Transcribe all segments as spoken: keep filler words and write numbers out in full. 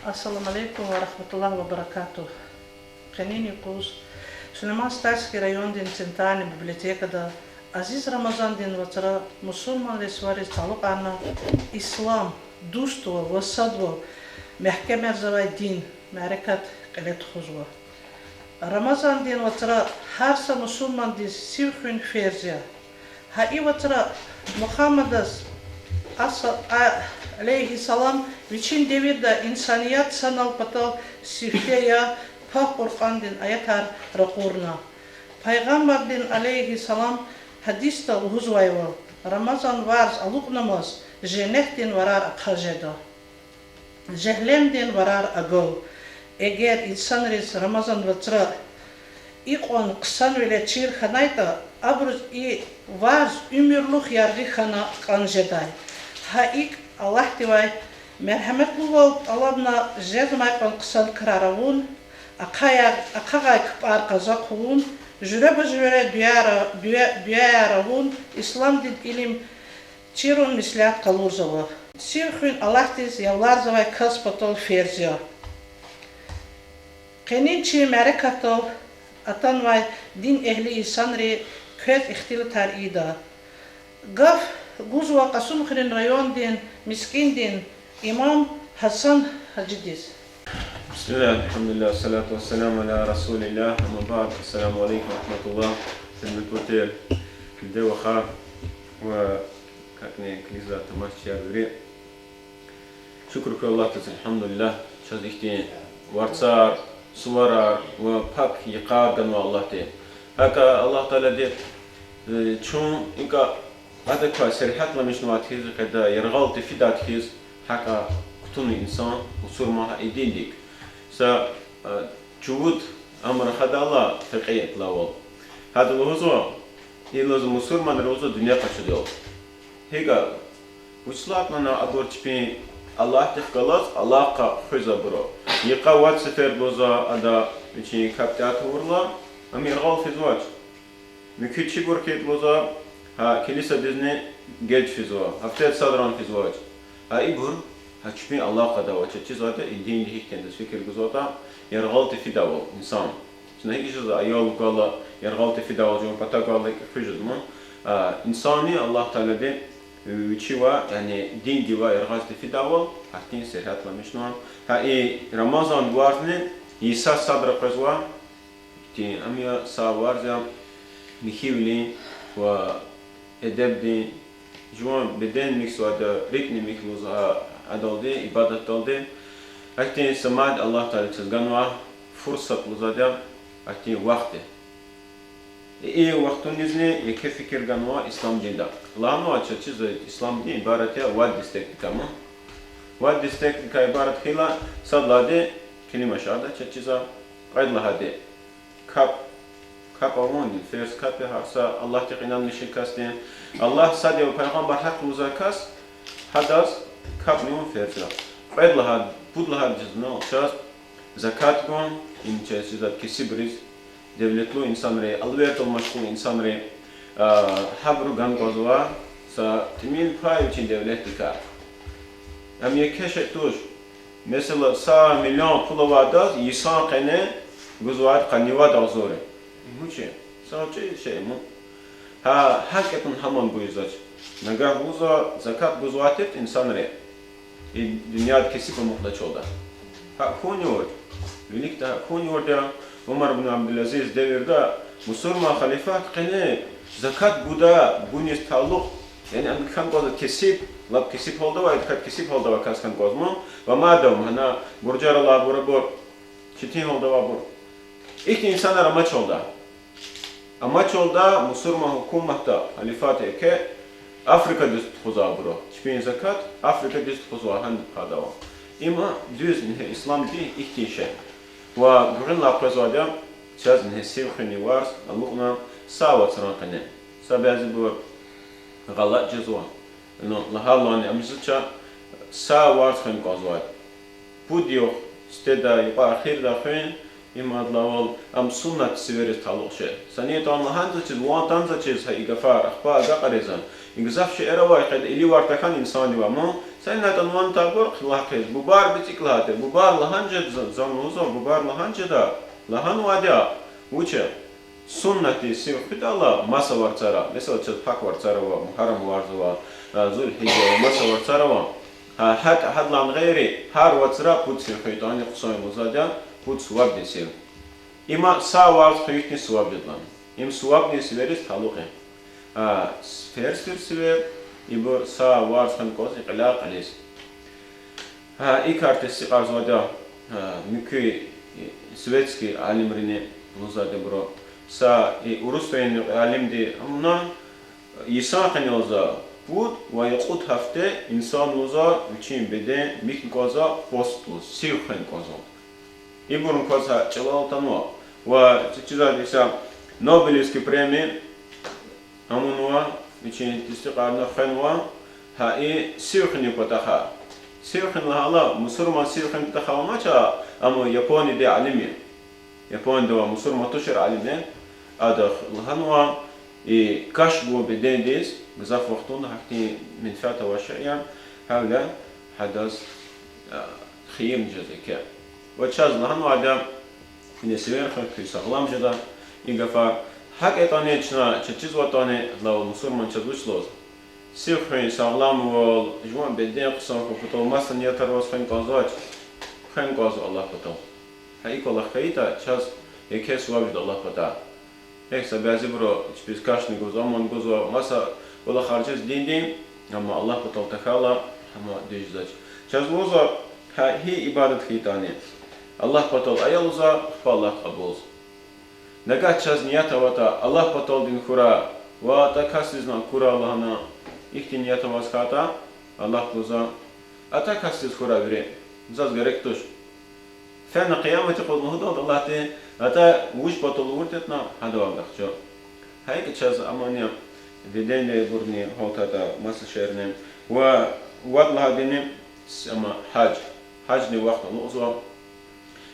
Ассаламу алейкум ва рагьматуллагьи ва баракатугь. Къенин юкъуз Сулейман-Стальский райондин центральный библиотекада азиз Рамазандин вацра мусурманрин сувариз талукьарна Ислам, дуствал ва садвал мягькемарзавай дин мярекат кьиле тухузва. Рамазандин вацра гьар са мусурмандиз сив хуьн ферз я. Гьа и вацра Мугьаммадаз, аса-, а-, алейгьиссалам, вичин девирда инсаният санал патал сифте я, Пак Къуръандин аятар ракъурна. Пайгъамбардин, алейгьиссалам, гьадисда лугьузвайвал, Рамазан варз алукьнамаз женнетдин варар ахъа жеда. Жегьлемдин варар агал. Эгер инсанриз Рамазан вацра икьван хъсанвиле чир хьанайтӀа, абуруз и варз уьмуьрлух яргъи хьана кӀан жедай. Гьа икӀ Аллагьдивай мергьяматлувал тӀалабна жезмай кьван хъсан крар авун, ахъая-, ахъагъай кпӀар къаза хъувун, жуьреба-жуьре дуьаяр, дуьа-, дуьаяр авун, исламдин илим чирун меслят къалурзава. Сив хуьн Аллагьдиз явларзавай кас патал ферз я. Къенин чи мярекатдал атанвай дин эгьли инсанри квез ихтилатар ийида. Гаф гузва Кьасумхуьруьн райондин мискӀиндин имам Гьасан гьажидиз. بسم الله، الحمد لله، الصلاة والسلام على رسول الله، أما بعد، السلام عليكم ورحمة الله. Гьуьрметлу тир диде-вахар ва гьакӀни килигзавай тамашачияр вири. Шукур хьуй Аллагьдиз, الحمد لله, чаз ихьтин варцар, суварар ва пак йикъар ганвай Аллагьди. ГьакӀа Аллагь Таалади, э, чун икӀа адакай сергьятламишнавайди хьиз, къеда яргъал тефидайди хьиз, гьакӀа кутуна инсан, мусурман, гьа и диндик. Са, э, чувуд ам рахадайла фекьи тлавал. Гьада лугьузва, и лугьуз мусурманри лугьузва дуьнья къачудал. ГьикӀ, вуч лагьайтӀани абур чпин Аллагьдихъ галаз алакъа хуьз абуру. Йикъа вад сефер лугьузва ада вичин капӀ тӀа тавурла, ам яргъал физвач. Муькуь чибур хьайитӀа лугьузва, гьа килисадизни геж физва, гьафтеда садрани физвач. Гьа ибур, гьа чпин алакъада авач, чизвайди и диндин гьихьтинди фикир гузватӀа, яргъал тефидайвал инсан. Чна гьикӀ жезва, аял гвайла яргъал тефидайвал жуван патав гвайла икӀ хуьз жезва ман. А, инсанни Аллагь Таалади вичивай, яни диндивай яргъаз тефидайвал, гьахьтин сергьятламишнава. Гьа и Рамазан варзни йиса садра къвезва, тин, ам я са варз я михьивилин ва эдебдин, жуван беден михьзавайди, рикӀни михьзава адалди, ибадатдалди. Ахьтин са мад Аллагь Таалади чаз ганвай фурсат лугьузвайди я, ахьтин вахт я. И вахтунизни еке фикир ганва ислам динда. Лагьанва чаз чизва ислам дин ибарат я вад дестекдикай ман. Вад дестекдикай ибарат хьайила, сад лагьайди келима шагьадат чаз чизва, кьвед лагьайди капӀ, капӀ авун, ферз капӀ я гьар са Аллагьдихъ инанмишай касдин. Аллагь сад я ва пайгъамбар гьахъ лугьузвай кас, гьадаз капӀни авун ферз я. Кьвед лагьай, пуд лагьайди чизва чаз закат гун, им чаз чизва кесибриз, девлетлу инсанри, алвердал машгъул инсанри, а, гьабуру гана кӀанзава са тӀимил пай вичин девлетдикай. Ам еке шей туш. Месела, са миллион пул авайдаз йисан къене гузвайди къанни вад агъзур я. Вуч я? Са гъвечӀи шей ман. Гьа, гьакӀ ятӀани гьаман гузвач. Нагагь лугьузва закат гузвайди тир инсанри, и дуьньяда кесиб амукьдачӀалда. ГьакӀ хьунни авурди я. Виликдай гьакӀ хьунни авурди я. Умар ибн Абдулазиз девирда мусурман халифат къене закат гуда, гуниз талукь, яни ам хьана кӀанзава кесиб, лап кесиб гьалда авай, кесиб гьалда авай кас хьана кӀанзава, ва мадни гьана буржар алайбур, четин гьалда авайбур. Ихьтин инсанар амачалда. Амачалда мусурман гьукуматда, халифат еке, Африкадиз тухузвайбур. Чпин закат Африкадиз тухузвай гьана падава. Има дуьз ингье ислам дин ихьтин шей. Ва гуьгъуьнлай къвезвайди я, чаз ингье сив хуьнин варз алукьна са вацран къене. Са бязибур гъалатӀ жезва. Ну, лагьайла ам жезва чаз са варз хуьн кӀанзавайди. Пуд югъ сифтедай, юкьван эхирдай хуьн, им адалайвал ам суннат сивериз талукь шей. Са ни ятӀани лагьанзавачиз, ван атанзавачиз гьа и гафар, ахпа агакьарзава. И гзаф шейэр авай, къеда илив варз тахьана инсандивай ман, Са инай атӀанвани табур хълагьиз, бубайри бицӀик лагьайтӀа, бубайри лагьана жеда, за-, зун лугьузва, бубайри лагьана жеда, лагьанвайди я, вуч я, суннадиз сив хуьдайла маса варцара, месела, чаз пак варцар ава, Мугьаррам варз ава, а, Зулгьижжа ава, маса варцар ава, гьа, гьакӀ гьадалай гъейри, гьар вацра пуд сив хуьйтӀани хъсан я лугьузвайди я, пуд сувабдин сив. Има са варз хуьй ихьтин суваб жеда лагьана. Им сувабдин сивериз талукь я. А, ферз тир сивер, ибур са варз хуьн кӀанзава кьиляй-кьилиз. Гьа, и кар тестикьарзавайди я, а, муькуь, и, светский алимрини лугьузвайди ибуру. Са, и, урус фейи алимди амна, йисан къене лугьузва, пуд ва я кьуд гьафте инсан лугьузва вичин беден михьна кӀанзава постдиз, сив хуьн кӀанзава. Ибурун кваз гьа чӀалал атанва. Ва чизвайди са Нобелевский премия амунва, вичин тестикьарна хвенва, гьа и сив хуьнин патахъай. Сив хуьн лагьайла, мусурман сив хуьн патахъай амач, амма Япониядин алим я. Японияда авай мусурман тушир алим я, ада лагьанва, и каш гун бедендиз, гзаф вахтунда гьахьтин менфят авай шей я, гьавиляй гьадаз, а, хийирни жез еке. Ва чаз лагьанвайди я, куьне сивер хуьх, куьн сагълам жеда, и гафар. ГьакӀ ятӀани чна, чаз чизватӀани, адалай мусурман чаз вуч лугьуз? Сив хуьн сагъламвал, жуван беден хъсан хьун патал маса ниятар аваз хуьн кӀанзавач, хуьн кӀанзава Аллагь патал. Гьа и кӀвалах хьайитӀа, чаз еке суваб жеда Аллагь патай. Эхь, са бязибуру чпиз кашни гузва, аман гузва, маса кӀвалахар жез диндин, амма Аллагь патал тахьайла, гьам дуьз жезвач. Чаз лугьузва, гьа гьи ибадат хьайитӀани, Аллагь патал ая лугьузва, ахпа Аллагьди кьабулзава. Нагагь чаз ният аватӀа, Аллагь паталди хьурай, ва атӀа касдизни акурай лагьана, ихьтин ният аваз хьайитӀа, Аллагьди лугьузва, атӀа касдиз хьурай вири, заз герек туш. Фена къиямат юкъуз лугьудалди Аллагьди, атӀа вуч патал авуртӀани, гьадавай агакьчу. Гьа икӀ чаз амани, бедендибурни гьалтайтӀа, маса шейэрни, ва вад лагьайдини, с-, амма гьаж. Гьаждин вахт алукьзава.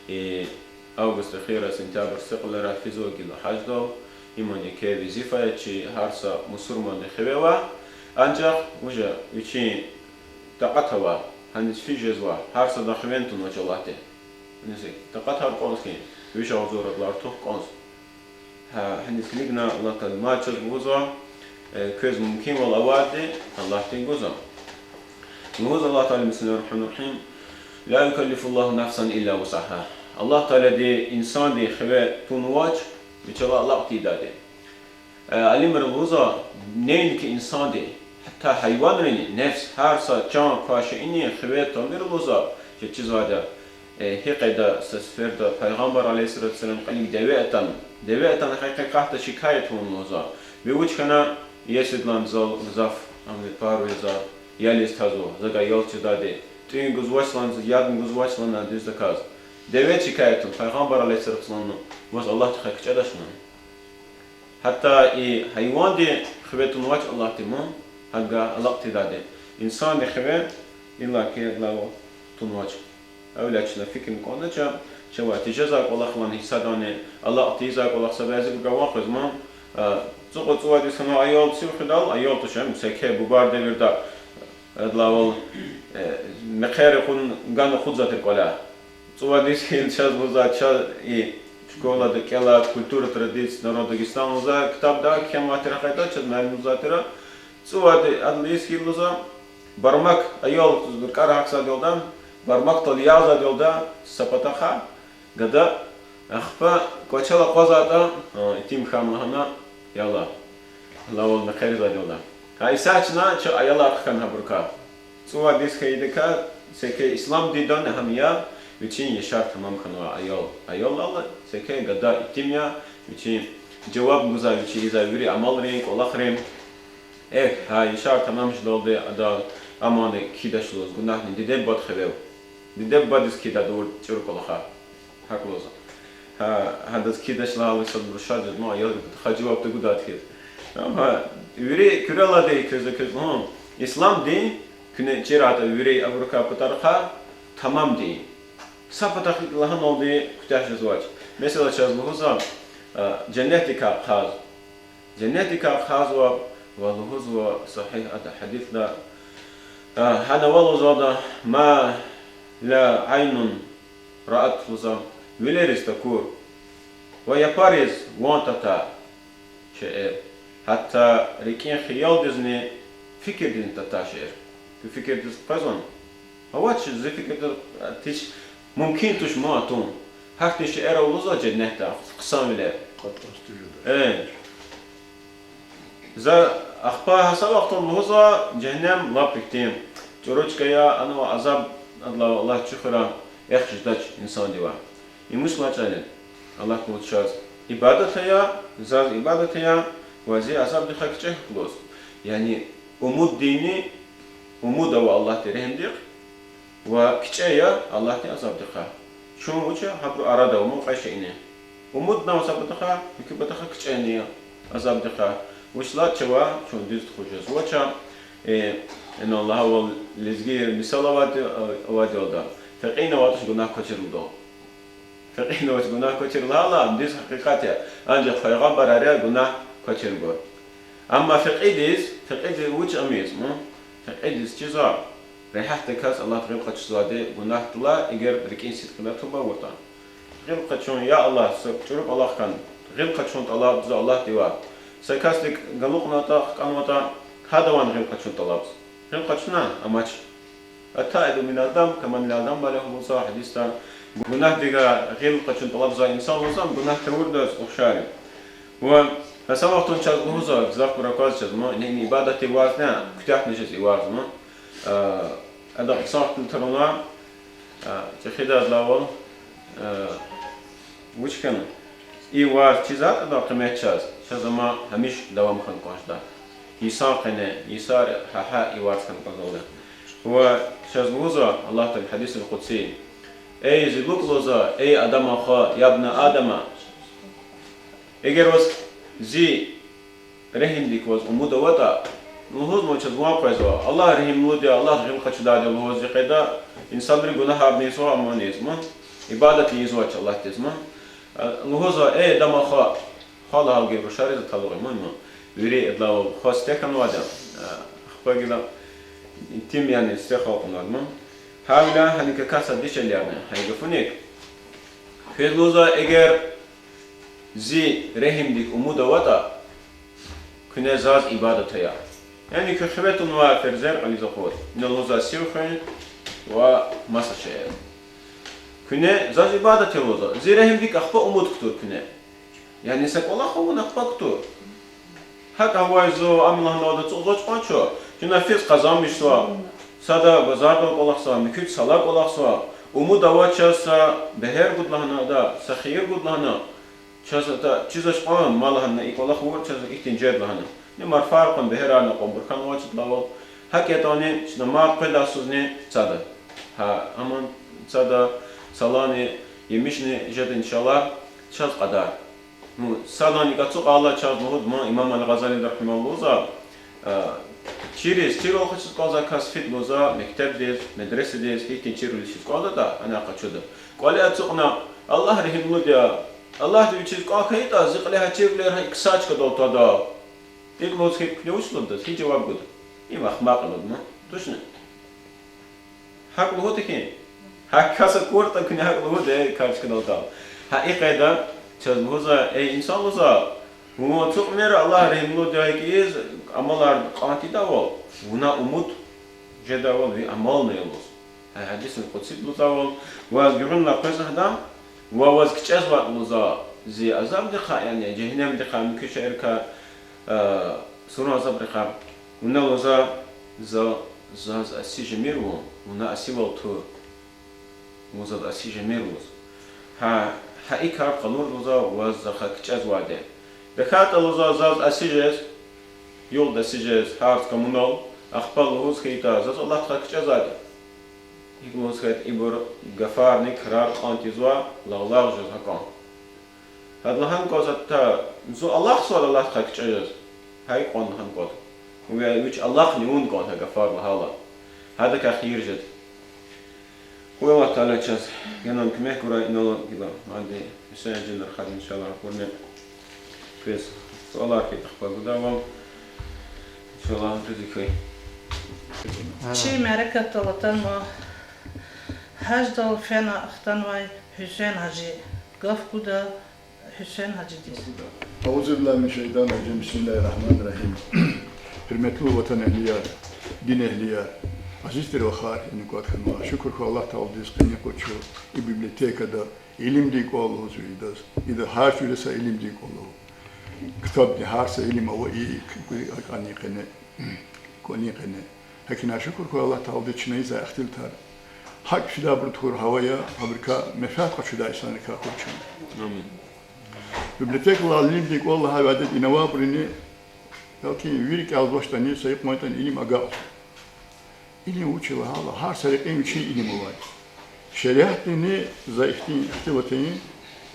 И август эхирра, сентябрь стекьулра физва гила гьаждал. Имни еке везифа я чи гьар са мусурмандин хиве ава. Анжах уже вичин такьат авай, гьаниз физ жезва, гьар садан хивени тунвач Аллагьди. Гьаниз такьатар кӀанз хьи, виш агъзур адалай артух кӀанз. Гьа, гьаниз килигна Аллагь Таалади мад чаз лугьузва, э, квез мумкинвал авайди Аллагьди гузва. Лугьуз Аллагь Таалади, بسم الله الرحمن الرحيم, لا يكلف الله نفسا إلا وسعها. Аллагь Таалади инсандин хиве тунвач вичелай алакь тийидайди. Э, алимри лугьузва, неинки инсанди, гьатта гьайванрини нефс, гьар са чан квай шейини хиве тунвай лугьузва, чаз чизвайди я, э, гьи къайда са сеферда Пайгъамбар عليه الصلاة والسلام кьилив деве атана, деве атана гьакъикъатда шикаят авуна лугьузва. Ви вуч хьана, иесидалан зал гзаф, ам ви пару яза, ял яз тазва, за гьа ял чидайди, тӀуьн гузвач лагьана, ядни гузвач лагьана дуьздаказ. Деве шикаят авуна, Пайгъамбар عليه الصلاة والسلام, ваз Аллагьдихъай кичӀедач лагьана. Гьатта и гьайвандин хиве тунвач Аллагьди ман, гьадавай алакь тийидайди. Инсандин хиве иллаки адалай тунвач. Гьавиляй чна фикирни кӀандач, чавай тежезвай кӀвалахлани гьисабдани, алакь тийизвай кӀвалах са бязибурувай къвезва ман, а, цӀукьуд-цӀувад йис хьанвай аял сив хуьдайла, аял туш, ам са еке бубайрин девирда, адалайвал, э, мехъерик кьуна гана акъудзавай тир кӀваляй. ЦӀувад йис хьайила чаз лугьузва, чаз и школада кӀелай «Культура традиций народа Дагестана» лугьузвай ктабда кхьенвай тир, гьакьван чаз муаллим лугьузвай тир. ЦӀувад адал йис хьайила лугьузва, бармак, аял рикӀер гьахьзавайдалди, бармакдал ягъзавайдалди са патахъай гада, ахпа кӀвачел акъвазайтӀа, а, итим хьана лагьана, ялла. Лавал мехъерзавайдалди. Гьа исятда чна чи аялар хкана гьабурукай. ЦӀувад йис хьайидакай, са еке ислам динда гьам я, вичин яшар тамам хьанвай аял. Аялдал са еке гада итим я, вичин жаваб гузвай вичи ийизвай вири амалрин, кӀвалахрин. Эхь, гьа яшар тамам жедалди ада амни кхьидач лугьуз гунагьни диде-бубадин хивел. Диде-бубадиз кхьидай тавур чӀуру кӀвалахар. ГьакӀ лугьузва. Гьа, гьадаз кхьидач лагьайла садбуру шад жезма, аял гьа жаваб тагудайди хьиз. Амма вири куьрелай квез, квез лугьун, ислам дин, куьне чирайтӀа вири абурукай патарихъай, тамам дин. Са патахъ икӀ лагьаналди куьтягь жезвач. Месела, чаз лугьузва, а, женнетдикай хъвазва. Женнетдикай хъвазва ва лугьузва сагьигь ада гьадисда: Гьана ава лугьузва ада, ما لا عين رأت лугьузва, вилериз такур ва япариз ван татай шейэр, гьатта рикӀин хиялдизни, фикирдизни татай шейэр. Куь фикирдиз къвезвани? Авач зи фикирдиз, гьич мумкин туш ман атун. Гьахьтин шейэр ава лугьузва женнетда, хъсанвилер. Э. За ахпа гьа са вахтунда лугьузва жегьеннем лап ихьтин чӀуру чка я, анва азаб, адалай Аллагь чуьхуьрай, эхь жедач инсандивай. Им вуч лагьай чӀал я? Аллагьди лугьуз чаз: ибадат ая, заз ибадат ая, ва зи азабдихъай кичӀе хьухь лугьуз. Яни умуддини, умуд ава Аллагьдин регьимдихъ, ва кичӀе ая Аллагьдин азабдихъай. Чун вуч я, гьабурун арада ава ман кьве шейини. Умудни ава са патахъай, муькуь патахъай кичӀени я азабдихъай. Вучиз лагьайтӀа чавай чун дуьз тухуз жезвач. Э, инал лагьайвал, лезги мисал авайди, авайдалда: фекьинавайди туш гунагь квачир лугьудал. Фекьинавайди туш гунагь квачир лагьайла, ам дуьз гьакъикъат я. Анжах пайгъамбарар я гунагь квачирбур. Амма фекьидиз, фекьидиз вуч ам ийизва? Фекьидиз чизва регьятдаказ Аллагьди гъил къачузвайди гунагьдилай, эгер рикӀин сидкьидай туба авуртӀа. Гъил къачун, я Аллагь, са чӀуру кӀвалах хьана, гъил къачун тӀалабзава Аллагьдивай. Са касдик галукьнаватӀа, хкӀанватӀа, гьадавай гъил къачун тӀалабзава. Гъил къачуна амач. التائب من الذنب كمن لا ذنب له лугьузва гьадисда. Гунагьдикай гъил къачун тӀалабзавай инсан лугьузва гунагь тавурдаз ухшар я. Ва гьа са вахтунда чаз лугьузва, гзафбур аквазва чаз, ма, яни ибадатдин варз я, куьтягьна жез и варз, ма. А, ада хъсан вахтунда тавуна, а, чӀехида адалайвал, а, вуч хьана, и варз чизватӀа, адан къимет чаз, чаз ама гьамиша давам хьана кӀанзавайди. Йисан къене, йисар гьа-гьа и варз хьана кӀанзавайди. Ва чаз лугьузва Аллагьди гьадисуль-къудсиди: эй зи лукӀ, лугьузва, эй Адама хва, يا ابن آدم, эгер ваз зи регьимдик ваз умуд аватӀа, лугьуз, ма чаз ван къвезва, Аллагь регьимлуди я, Аллагьди гъил къачудайди я лугьуз, зи къайда инсанри гунагьарни ийизва, амни ийизва, ибадатни ийизвач Аллагьдиз, ма. Лугьузва: эй Адама хва, хва лагьайла гила рушариз аталугъ я, ма, ма. Вири адалай хва сифте хьанвайди я, ахпа гила итим, яни сифте халкьнавайди, ма. Гьавиляй гьаникай кас дишегьлиярна гьа и гафуник. Квез, лугьузва, эгер зи регьимдик умуд аватӀа, куьне заз ибадат ая. Яни куь хиве тунвай ферзер кьилиз акъуд, инал лугьузва сив хуьн ва маса шейэр. Куьне заз ибадат ая лугьузва, зи регьимдик ахпа умуд кутур куьне. Яни са кӀвалах авун ахпа кутур. ГьакӀ авай зун, ам лагьана ада цӀукьзавач кьван чу, чна физ къазанмишзава, сада базардал кӀвалахзава, муькуьд сала кӀвалахзава, умуд авач чаз са бегьер гуда лагьана ада, са хийир гуда лагьана, чаз ата чизвач кьван, ма лагьана и кӀвалах авур чаз ихьтин жеда лагьана. Ни марфар кьван, бегьерарни кьванбур хьанвач адалайвал. ГьакӀ ятӀани чна мад къведайсузни цада. Гьа, аман цада, салани, емишни жеда, иншаллагь, чаз кьадар. Ну, садан икӀ ацукьайла чаз лугьуда, ма, имам аль-Гъазалиди рагьимагьуллагь лугьузва, а, чириз, чирвал къачуз кӀанзавай кас фида лугьузва мектебдиз, медресадиз, гьихьтин чирвилиз физ кӀанзаватӀа, ана къачуда. КӀвале ацукьна, Аллагь регьимлуди я, Аллагьди вичиз кӀан хьайитӀа, зи кьиле гьа чирвилер гьа икӀ са чкадал твада. ИкӀ лугьуз хьайитӀа, куьне вуч лугьуда, гьи жаваб гуда? Им ахмакь лугьуда, ма. Тушни? ГьакӀ лугьуда хьи. Гьа кас акуртӀа, куьне гьакӀ лугьуда, э, кар чкадал твада. Гьа и къайда чаз лугьузва, эй инсан, лугьузва, вун ацукьмир Аллагь регьимлуди я икӀ ийиз, амалар кьан тийидайвал, вуна умуд жедайвал ви амални я лугьуз. Гьа гьадисуль-къудсиди лугьузвайвал, ваз гуьгъуьнлай къвез гьадан, ва ваз кичӀезватӀа лугьузва зи азабдихъай, яни жегьеннемдихъай, муькуь шейэрикай, э, сурун азабрикай, вуна лугьузва, за, заз аси жемир вун, вуна асивал тур. Вун заз аси жемир лугьуз. Гьа, гьа и кар къалур лугьузва ваз захъ кичӀезвайди. ТахьайтӀа лугьузва заз аси жез, югъ-аси жез, гьарц камунал, ахпа лугьуз хьайитӀа, заз Аллагьдихъай кичӀезвайди. ГьикӀ лугьуз хьайитӀа, ибур гафарни крар кьан тийизва, лагълагъ жез гьакӀан. Гьада лагьана кӀанзаватӀа, зун алахъзавайди Аллагьдихъай кичӀе жез. Гьа икӀ кьван лагьана кӀанда. Ве вич алахъни авуна кӀанда гьа гафар лагьайла. Гьадакай хийир жеда. Къуй Аллагь Таала чаз генани куьмек гурай, инал гила мадни Гьуьсейн жинар хада, иншаллагь, акурни. Квез суалар хьайитӀа, ахпа гудайвал. Иншаллагь, дуьз хьуй. Чи мярекатдал атанва гьаждал фена хтанвай Гьуьсен-гьажи. Гаф гуда Гьуьсен-гьажидиз. أعوذ بالله من الشيطان الرجيم. بسم الله الرحمن الرحيم. Гьуьрметлу ватанэгьлияр, динэгьлияр, азиз тир вахар, яни кӀватӀ хьанвай. Шукур хьуй Аллагь Тааладиз, къенин юкъуз чун и библиотекада илимдин кӀвал лугьузва идаз. Ида гьар жуьре са илимдин кӀвал ава. Ктабдин гьар са илим ава и к-, к-, кӀвалин къене, кӀвалин къене. ГьакӀ ина шукур хьуй Аллагь Тааладиз чна ийизвай ихтилатар гьакӀ фидайбур тухур гьавая, гьабурукай менфят къачудай инсанрикай хьуй чун. Амин. Библиотекалай илимдин кӀвал лагьай вядеда инавайбуруни, белки вири кӀелзавачтӀани, са юкьван ятӀани илим агакьзава. Илим вуч я лагьайла, гьар са рекьин вичин илим авай. Шариатдинни за ихьтин ихтилат ийин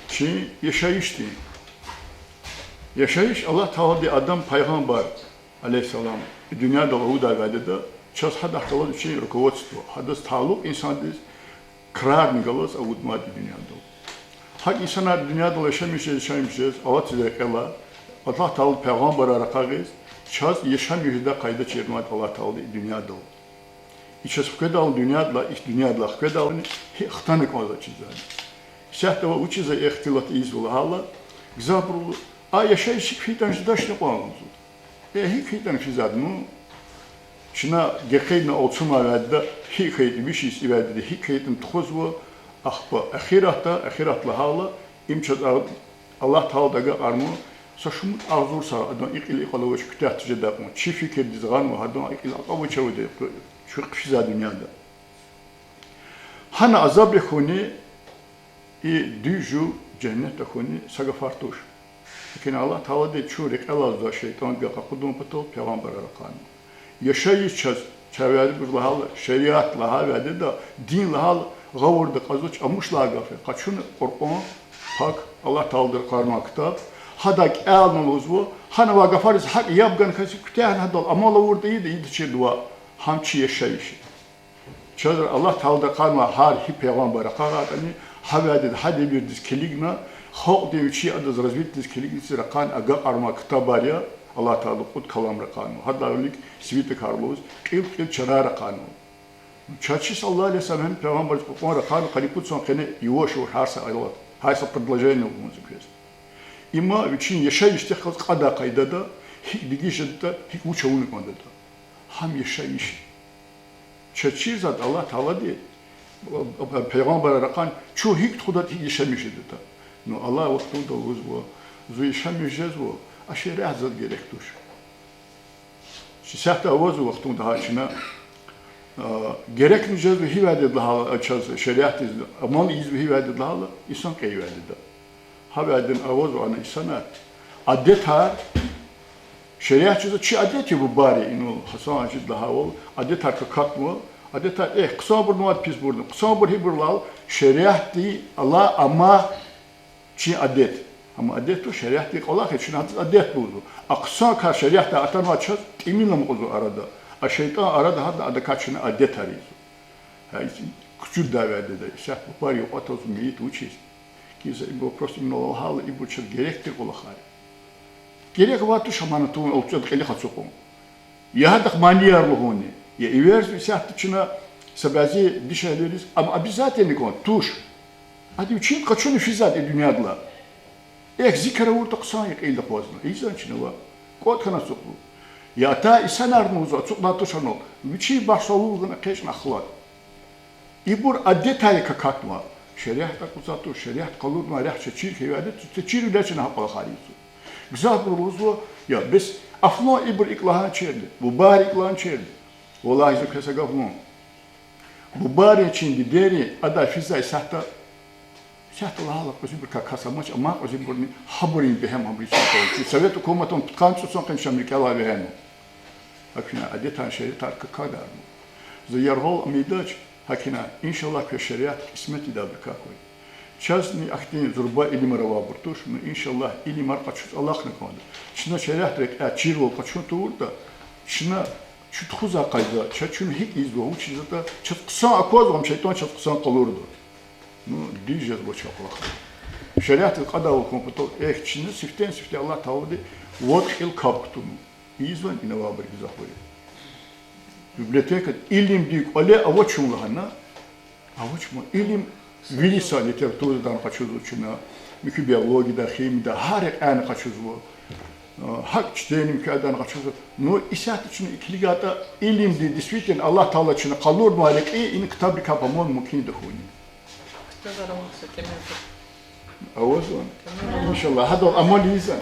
чи яшайишдин. Яшайиш Аллагь Таалади Адам пайгъамбар, عليه السلام, и дуьньядал авудай вядеда, чаз гьадахъ галаз вичин руководство, гьадаз талукь инсандиз крарни галаз авуднавайди дуьньядал. ГьакӀ инсанар дуьньядал яшамиш жез, яшамиш жез, алатиз рекьелай, Аллагь Таалади пайгъамбарар ракъагъиз, чаз яшамиш жедай къайда чирнавайди Аллагь Таалади и дуьньядал. И чаз хкведални дуьньядалай, и дуьньядалай хкведални гьикӀ хтана кӀанзавачиз. Исятда ва вучиз и ихтилат ийизва лагьайла, гзафбуру а яшайиш гьикӀ хьайитӀани жедачни кьван лугьузва. Э, гьикӀ хьайитӀани физвайди, ну, чна гекъигна алцумай вядеда гьикӀ хьайитӀа, виш йис и вядеда гьикӀ хьайитӀани тухузва, ахпа эхиратда, эхират лагьайла, им чаз а-, Аллагь Таалади агакьарнава, са шумуд агъзур сагъ адан и кьил и къвалав авач куьтягь тежедай кьван, чи фикирдиз гъанва гьадан и кьил акьван авачирвал, чуьхъ физвай дуьньяда. Гьана азабрик хьуни, и дуьз жув женнетда хьуни са гафар туш. Лекин Аллагь Таалади чун рекьелай жезвай шейтӀандихъ къакъудун патал пайгъамбарар ракъурнава. Яшайиш чаз, чавайбуруз лагьайла, шариат лагьай вядеда, дин лагьайла, гъавурда кьазвач, амуш лагьай гаф я. Къачуна Къуръан пак, Аллагь Таалади ракъурнавай ктаб, гьадай кӀелна лугьузва, гьана авай гафариз гьакӀ яб гана касди куьтягьна гьадал амал авуртӀа ийида, ийидачирдавай, гьам чи яшайиш я. Чаз Аллагь Таалади ракъурнавай гьар гьи пайгъамбар ракъурайтӀани, гьа вядеда гьа девирдиз килигна, халкьдин вичи адаз развитиедиз килигна, ракъурна агакьарнавай ктабар я, Аллагь Таалади кьуд калам ракъурнава. Гьадалай вилик свитокар лугьуз, кьил-кьил чарар ракъурнава. Чаз чи صلى الله عليه وسلم пайгъамбарди Къуръан ракъурна къанни пуд йисан къене, яваш-яваш, гьар са аят, гьар са предложение лугьун за квез. Има вичин яшайишдихъ галаз кьадай къайдада, гьикӀ дегиш жедатӀа, гьикӀ вуч авуна кӀандатӀа. Гьам яшайиш. Чаз чирзавайди Аллагь Таалади пайгъамбарар ракъурна, чун гьикӀ тухудатӀа, гьикӀ яшамиш жедатӀа. Ну, Аллагь вахтунда лугьузва, зун яшамиш жезва, а шариат заз герек туш. Исятда авазва вахтунда гьа чна, а, герекни жезва гьи вядеда лагьайла, а, чаз шариатдиз амал ийизва гьи вядеда лагьайла, инсан кьей вядеда. Гьа вядеда авазва ана инсанар. Адетар, шариат чизва чи адет я, бубайри, инал Гьасан-гьажиди лагьайвал, адетар какатнава, адетар, э, хъсанбурни авайди, писбурни, хъсанбур гьибур лагьайла, шариатдилай амай чи адет. Амма адет туш шариатдин кӀвалах я, чна гьадаз адет лугьузва. А хъсан кар шариатдай атанвай чаз тӀимил амукьзава арада. А шейтӀан арада гьада, адакай чна адетар ийизва. Гьа, и кучукдай вядеда, исятда бубайри юкьва тазва мейит вучиз. Килиг, ибур просто имна лагьайла, ибур чаз герек тир кӀвалахар я. Герек авай туш гьа мана тун алчӀан кьилихъ ацукьун. Я гьадахъ манияр лугьунни, я эверзава исятда чна са бязи дишегьлийриз, амма обязательно кӀан туш. Ада вичин къачуна физвайди и дуьньядилай. Эхь, зикр авуртӀа хъсан я кьилди акъвазна. Ийизвани чна ваъ? КӀватӀ хьана ацукьун. Я атай инсанарни лугьузва ацукьдай туш анал, вичин бахшалугъни экъечӀна ахлад. Ибур адетар я какатнавай. Шариат акъудзавай туш, шариат къалурнавай рехъ чаз чир хьайи вядеда, чаз чирвиляй чна гьа кӀвалахар ийизва. Гзафбуру лугьузва, я бес, а флан ибур икӀ лагьанчирни, бубайри икӀ лагьанчирни. Валлагьи, за квез са гаф лугьун. Бубайрин, чи дидейрин адай физвай исятда, исятда лагьайла кьвезибур какас амач, амма кьвезибурни гьабурун бегьем, гьабурун йисан къалурна. Чи совет гьукуматдин пудкъанни цӀуд йисан къене чна ам рикӀелай вегьена. ГьакӀ ина адетар, шариатар какадарна. За яргъал ам ийидач, гьакӀ ина, иншаллагь, квез шариат кьисмет ийида абурукай квай. Чазни ахьтин зурба илимар авайбур туш, ну, иншаллагь, илимар къачуз алахъна кӀанда. Чна шариат рекьяй чирвал къачун тавуртӀа, чна чун тухузвай къайда, чаз чун гьикӀ ийизва, вучиз ятӀа, чаз хъсан аквазва, ам шейтӀан чаз хъсан къалурда. Ну, дуьз жезва чахъ вахъ. Шариатдиз кьадайвал хьун патал, эхь, чна сифтени-сифте Аллагь Таалади вад кьил капӀ кутуна. Ийизвани инавайбуру гзафбуруз? Библиотекада илимдин кӀвале авач лагьана, авач ма илим, вири са литературадай къачузва чна, муькуь биологиядай, химиядай, гьар рекьяйни къачузва. А, гьакӀ чтениени муькуь адан къачузва. Ну, исятда чна и килигайтӀа, илимдин действительно Аллагь Таала чна къалурнавай рекьи и ктабрикай паман мумкин тахьуни. Авазвани? Иншаллагь, гьадал амал ийизвани?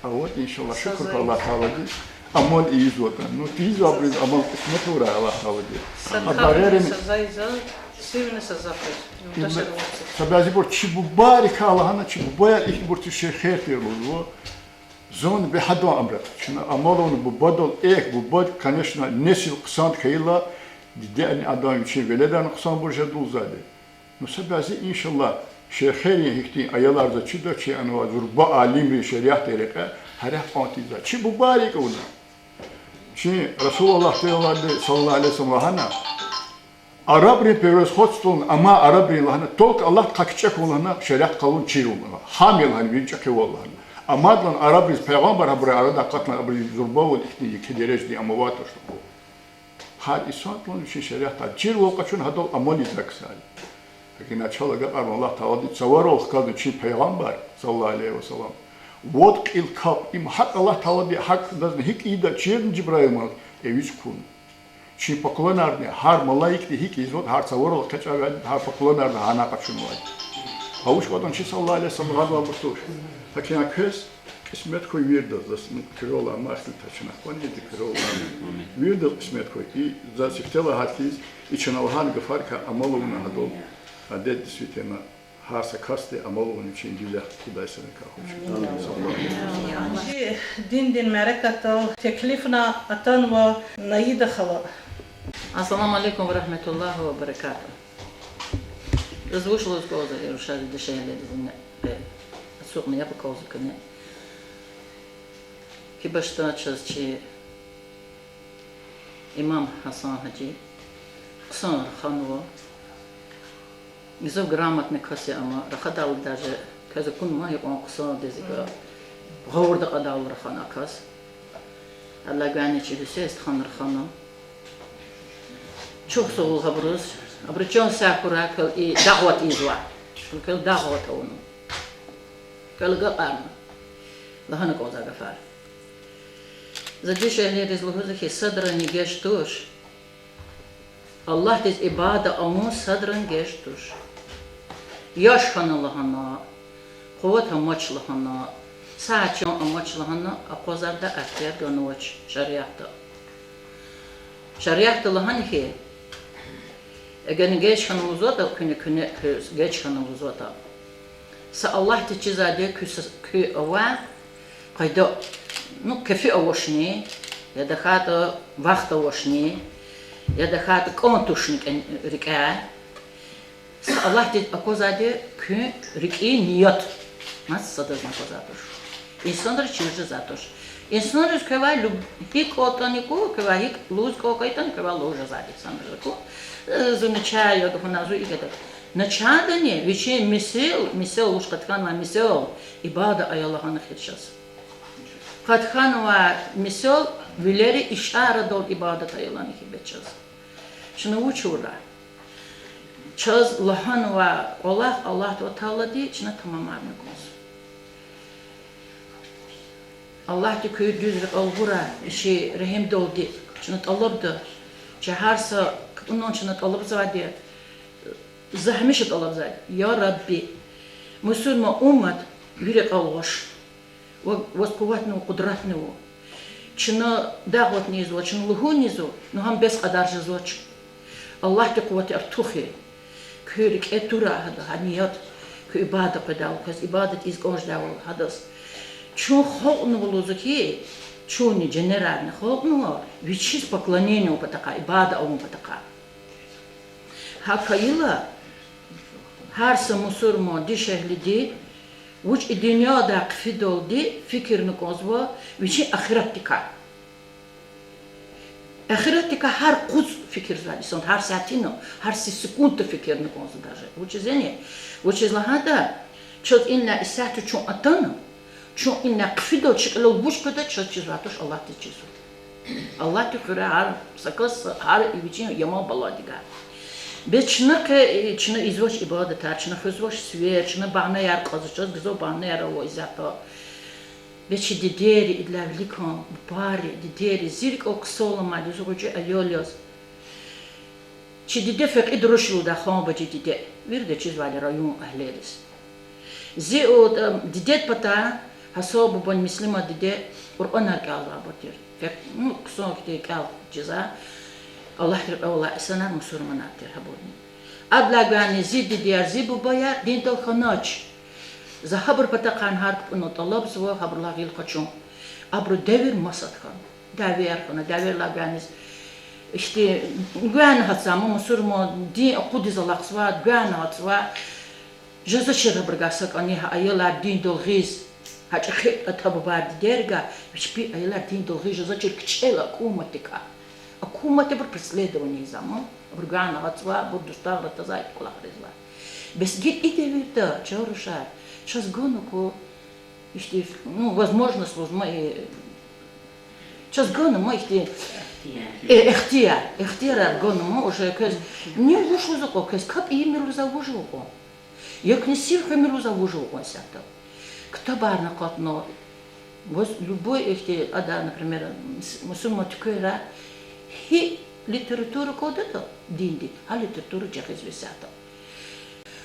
Аваз, иншаллагь, шукур хьуй Аллагь Тааладиз, амал ийизватӀа. Ну, тийизвайбуруз амал кьисмет авурай Аллагь Таалади. Гьа бегӀерни са бязибур чи бубайрикай лагьана, чи бубаяр ихьтинбур тир шейхер тир лугьузва. Зун бегьадан амрат. Чна амал авуна бубадал, эхь, бубади, конечно, несил хъсан хьайила, дидени адан вичин веледарни хъсанбур жедалзавайди. Ну, са бязи, иншаллагь, шейхерин гьихьтин аялар за чида, чи анва зурба алимрин шариатдин рекье гьа рехъ кьван тийизвай. Чи бубайрикай авуна. Чи Расулуллагь, саллаллагьу алейгьи ва саллам, лагьана, арабрин превосходствони, амма арабрин лагьана, только Аллагьди хъа кичӀе хьун лагьана, шариат къалун чирун лагьана. Гьам я лагьана вири чӀехивал лагьана. Амма лагьана арабриз пайгъамбар гьабурун арада акъатна, абуру зурбавал ихьтин еке дережадин ам авай туш. Гьар инсандин вичин шариатди чирвал къачуна, гьадал амал ийизвай ксар я. Гьакӏ ина чал агакьарун Аллагь Таалади цаварал хкажна чи пайгъамбар, саллаллагьу алейгьи ва саллам, вад кьил капӀ, им гьакӀ Аллагь Таалади гьакӀ хкажна, гьикӀ ийида чирна Жибраил малаик, эвичӀ хьун. Чи поклонарни, гьар малаикди гьикӀ ийизватӀа, гьар цаварал экъечӀайвал, гьар поклонарни гьана къачунвайди. Гьа вуч кӀватӀна чи саллаллагьу алейгьи ва саллам гъанвайбур туш. Гьакӏ ина квез кьисмет хьуй виридаз, заз, ну, куьрелай, ам аслу тачна хьанвайди куьрелай. Виридаз кьисмет хьуй. И заз сифте лагьайди хьиз, и чна лагьай гафарикай амал авуна, гьадал адет, действительно, гьар са касди амал авуна вичин дилихъ кудай саникай хуш. Чи диндин мярекатдал теклифна атанва Наида хала. Ассаламу алейкум ва рагьматуллагьи ва баракатугь. Заз вуч лугьуз кӀанзава, и рушарида шегьледизни, э, ацукьна яб акалзава куьне. Гьи башта чаз чи имам Гьасан гьажи хъсан раханва. Гзаф грамотный кас я ам, рахадайла даже квез акунва гьикьван хъсандиз икӀ гъавурда кьадайвал рахана а кас. Адалай гуьгъуьниз чи Гьуьсейн стхан рахана. Чухсагъул гьабуруз, абуру чан сагъ хьурай, квел и дагъват ийизва. Квел дагъват авуна. Квел агакьарна. Лагьана кӀанзавай гафар. За дишегьлийриз лугьузва хьи, садрани геж туш Аллагьдиз ибадат авун, садрани геж туш. Яш хьана лагьана, къуват амач лагьана, са чан амач лагьана, акъвазардай ахтияр ганвач шариатда. Шариатда лагьана хьи, эгер геж хьана лугьузватӀа, куьне, куьне, куьз геж хьана лугьузватӀа, са Аллагьдиз чизвайди куь с-, куь авай къайда, ну, кефи авачни, я тахьайтӀа вахт авачни, я тахьайтӀа кӀан тушни кӀан-, рикӀяй. Са Аллагьдиз аквазвайди куь рикӀин ният. Масадазни аквазвай туш. Инсанриз чир жезвай туш. Инсанриз квевай люб-, гьикӀ кӀантӀани кӀан, квевай гьикӀ лугьуз кӀан кӀантӀани, квевай лугьуз жезвайди инсанриз кӀан. Э, зун начагъ я лагьана, зун икӀ я лагьана. Начагъдани вичин месел, месел вуч къатканвай месел, ибадат ая лагьана хьиз чаз. Къатканвай месел вилери ишарадал ибадат ая лагьана хьиз чаз. Чна вуч авурай? Чаз лагьанвай кӀвалах Аллагь Таалади чна тамамарна кӀанзава. Аллагьди куь дуьз рекьел гъурай, вичи регьимдалди чна тӀалабда, чи гьар са кпӀунал чна тӀалабзавайди, за гьамиша тӀалабзавайди: я Рабби, мусурман уммат ви рекьел гъваш. Ва-, ваз къуватни ава, къудратни ава. Чна дагъватни ийизва, чна лугьунни ийизва, ну гьам бес кьадар жезвач. Аллагьди къуват артухир. Куь рикӀе турай гьада, гьа ният, куь ибадат къведайвал, квез ибадат ийиз кӀан жедайвал гьадаз. Чун халкьнава лугьузва хьи, чунни женерарни халкьнава, вичиз поклонение авун патахъай, ибадат авун патахъай. ГьакӀ хьайила, гьар са мусурман дишегьлиди вуч и дуьньядай хъфидалди фикирна кӀанзава вичин ахиратдикай. Ахиратдикай гьар юкъуз фикирзавай инсан, гьар сятина, гьар се-, секундда фикирна кӀанзава даже. Вучиз яни? Вучиз лагьайтӀа, чаз инлай исятда чун атана, чун инлай хъфидалди чи кьилел вуч къведа, чаз чизвай туш, Аллагьдиз чизва. Аллагьди хуьрай гьар са кас, гьар и вичин яман баладикай. Бес чна къе, чна ийизвач ибадатар, чна хуьзвач сивер, чна багьнаяр кьазва, чаз гзаф багьнаяр ава исятда. Бес чи дидейри, идалай виликан бубайри, дидейри, зи рикӀел хъсан аламайди я, зи гъвечӀи аял яз. Чи диде фекьидрушилда, Ханбажи диде. Вирида чизвайди район агьлийриз. Зи о, э, дидед патай Гьасан бубани Муслиман диде Къуръанар кӀелзавайбур тир. Фек-, ну, хъсан хьтин кӀел чизва. Аллагьдин рекье авай инсанар мусурманар тир гьабурни. Адалай гвайни зи дидеяр, зи бубаяр диндал хьанач. За гьабурун патахъай гьар кпӀуна тӀалабзава, гьабурулай гъил къачун. Абурун девир масад хьана. Дявеяр хьана, дявеялай гвайниз ихьтин гвайни гьатзава, амма мусурман дин акъудиз алахъзавай, гвайни гьатзава. Жезвачир абурувай са кӀани гьа аялар диндал гъиз, гьа чӀехи ата-бубайрин дидейрикай, вич пи аялар диндал гъиз жезвачир кичӀела акуматдикай. Акуматди абур преследование ийизва, амма абурувай гвайни гьатзава, абур дустагъра таза кӀвалах гъизва. Бес гила и девирда, чан рушар, чаз гана ку ихьтин, ну, возможность лугьузма, э, чаз гана ма ихьтин, э, ихтияр, ихтиярар гана ма уже квез. Ни вуч лугьузва кьван, квез капӀ ийимир лугьузва вуж ава кьван? Я куьне сив хуьмир лугьузва вуж ава кьван исятда? Ктабарни акъатна, ваз любой ихьтин ада, например, мус-, мусурман туьквера гьи литература кӀандатӀа динди, гьа литература жагъизва исятда.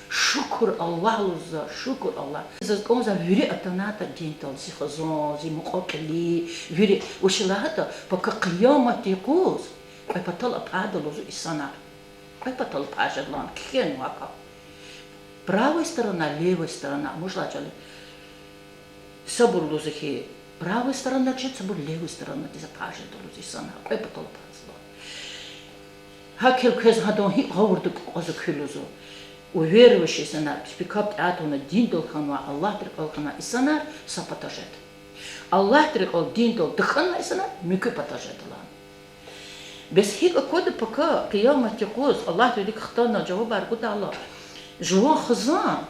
Шукур Аллагь лугьузва, шукур Аллагь. Заз кӀанзавай вири атанатӀа диндал, зи хизан, зи мукьва-кьили, вири, вучиз лагьайтӀа, пака къияматдин юкъуз кьве патал апарда лугьузва инсанар. Кьве патал апаржеда лагьана кхьенва гьакӀ. Правая сторона, левая сторона, муж лагьай чӀал я. Сабур лугьузва хьи, правая сторона жеда, сабур левая сторонадиз апаржеда лугьузва инсанар, кьве патал апарзава. ГьакӀ хьайила квез гьадан гьикӀ гъавурда кьазва куьн лугьузва. Уверовавай инсанар, пис-пис капӀ тӀеатуна диндал хьанвай, Аллагьдин рекьел хьанвай инсанар са пата жеда. Аллагьдин рекьел, диндал тахьанвай инсанар муькуь пата жеда лагьана. Бес гьикӀ аквада пака къияматдин юкъуз, Аллагьди вилик хтана жавабар гудайла, жуван хизан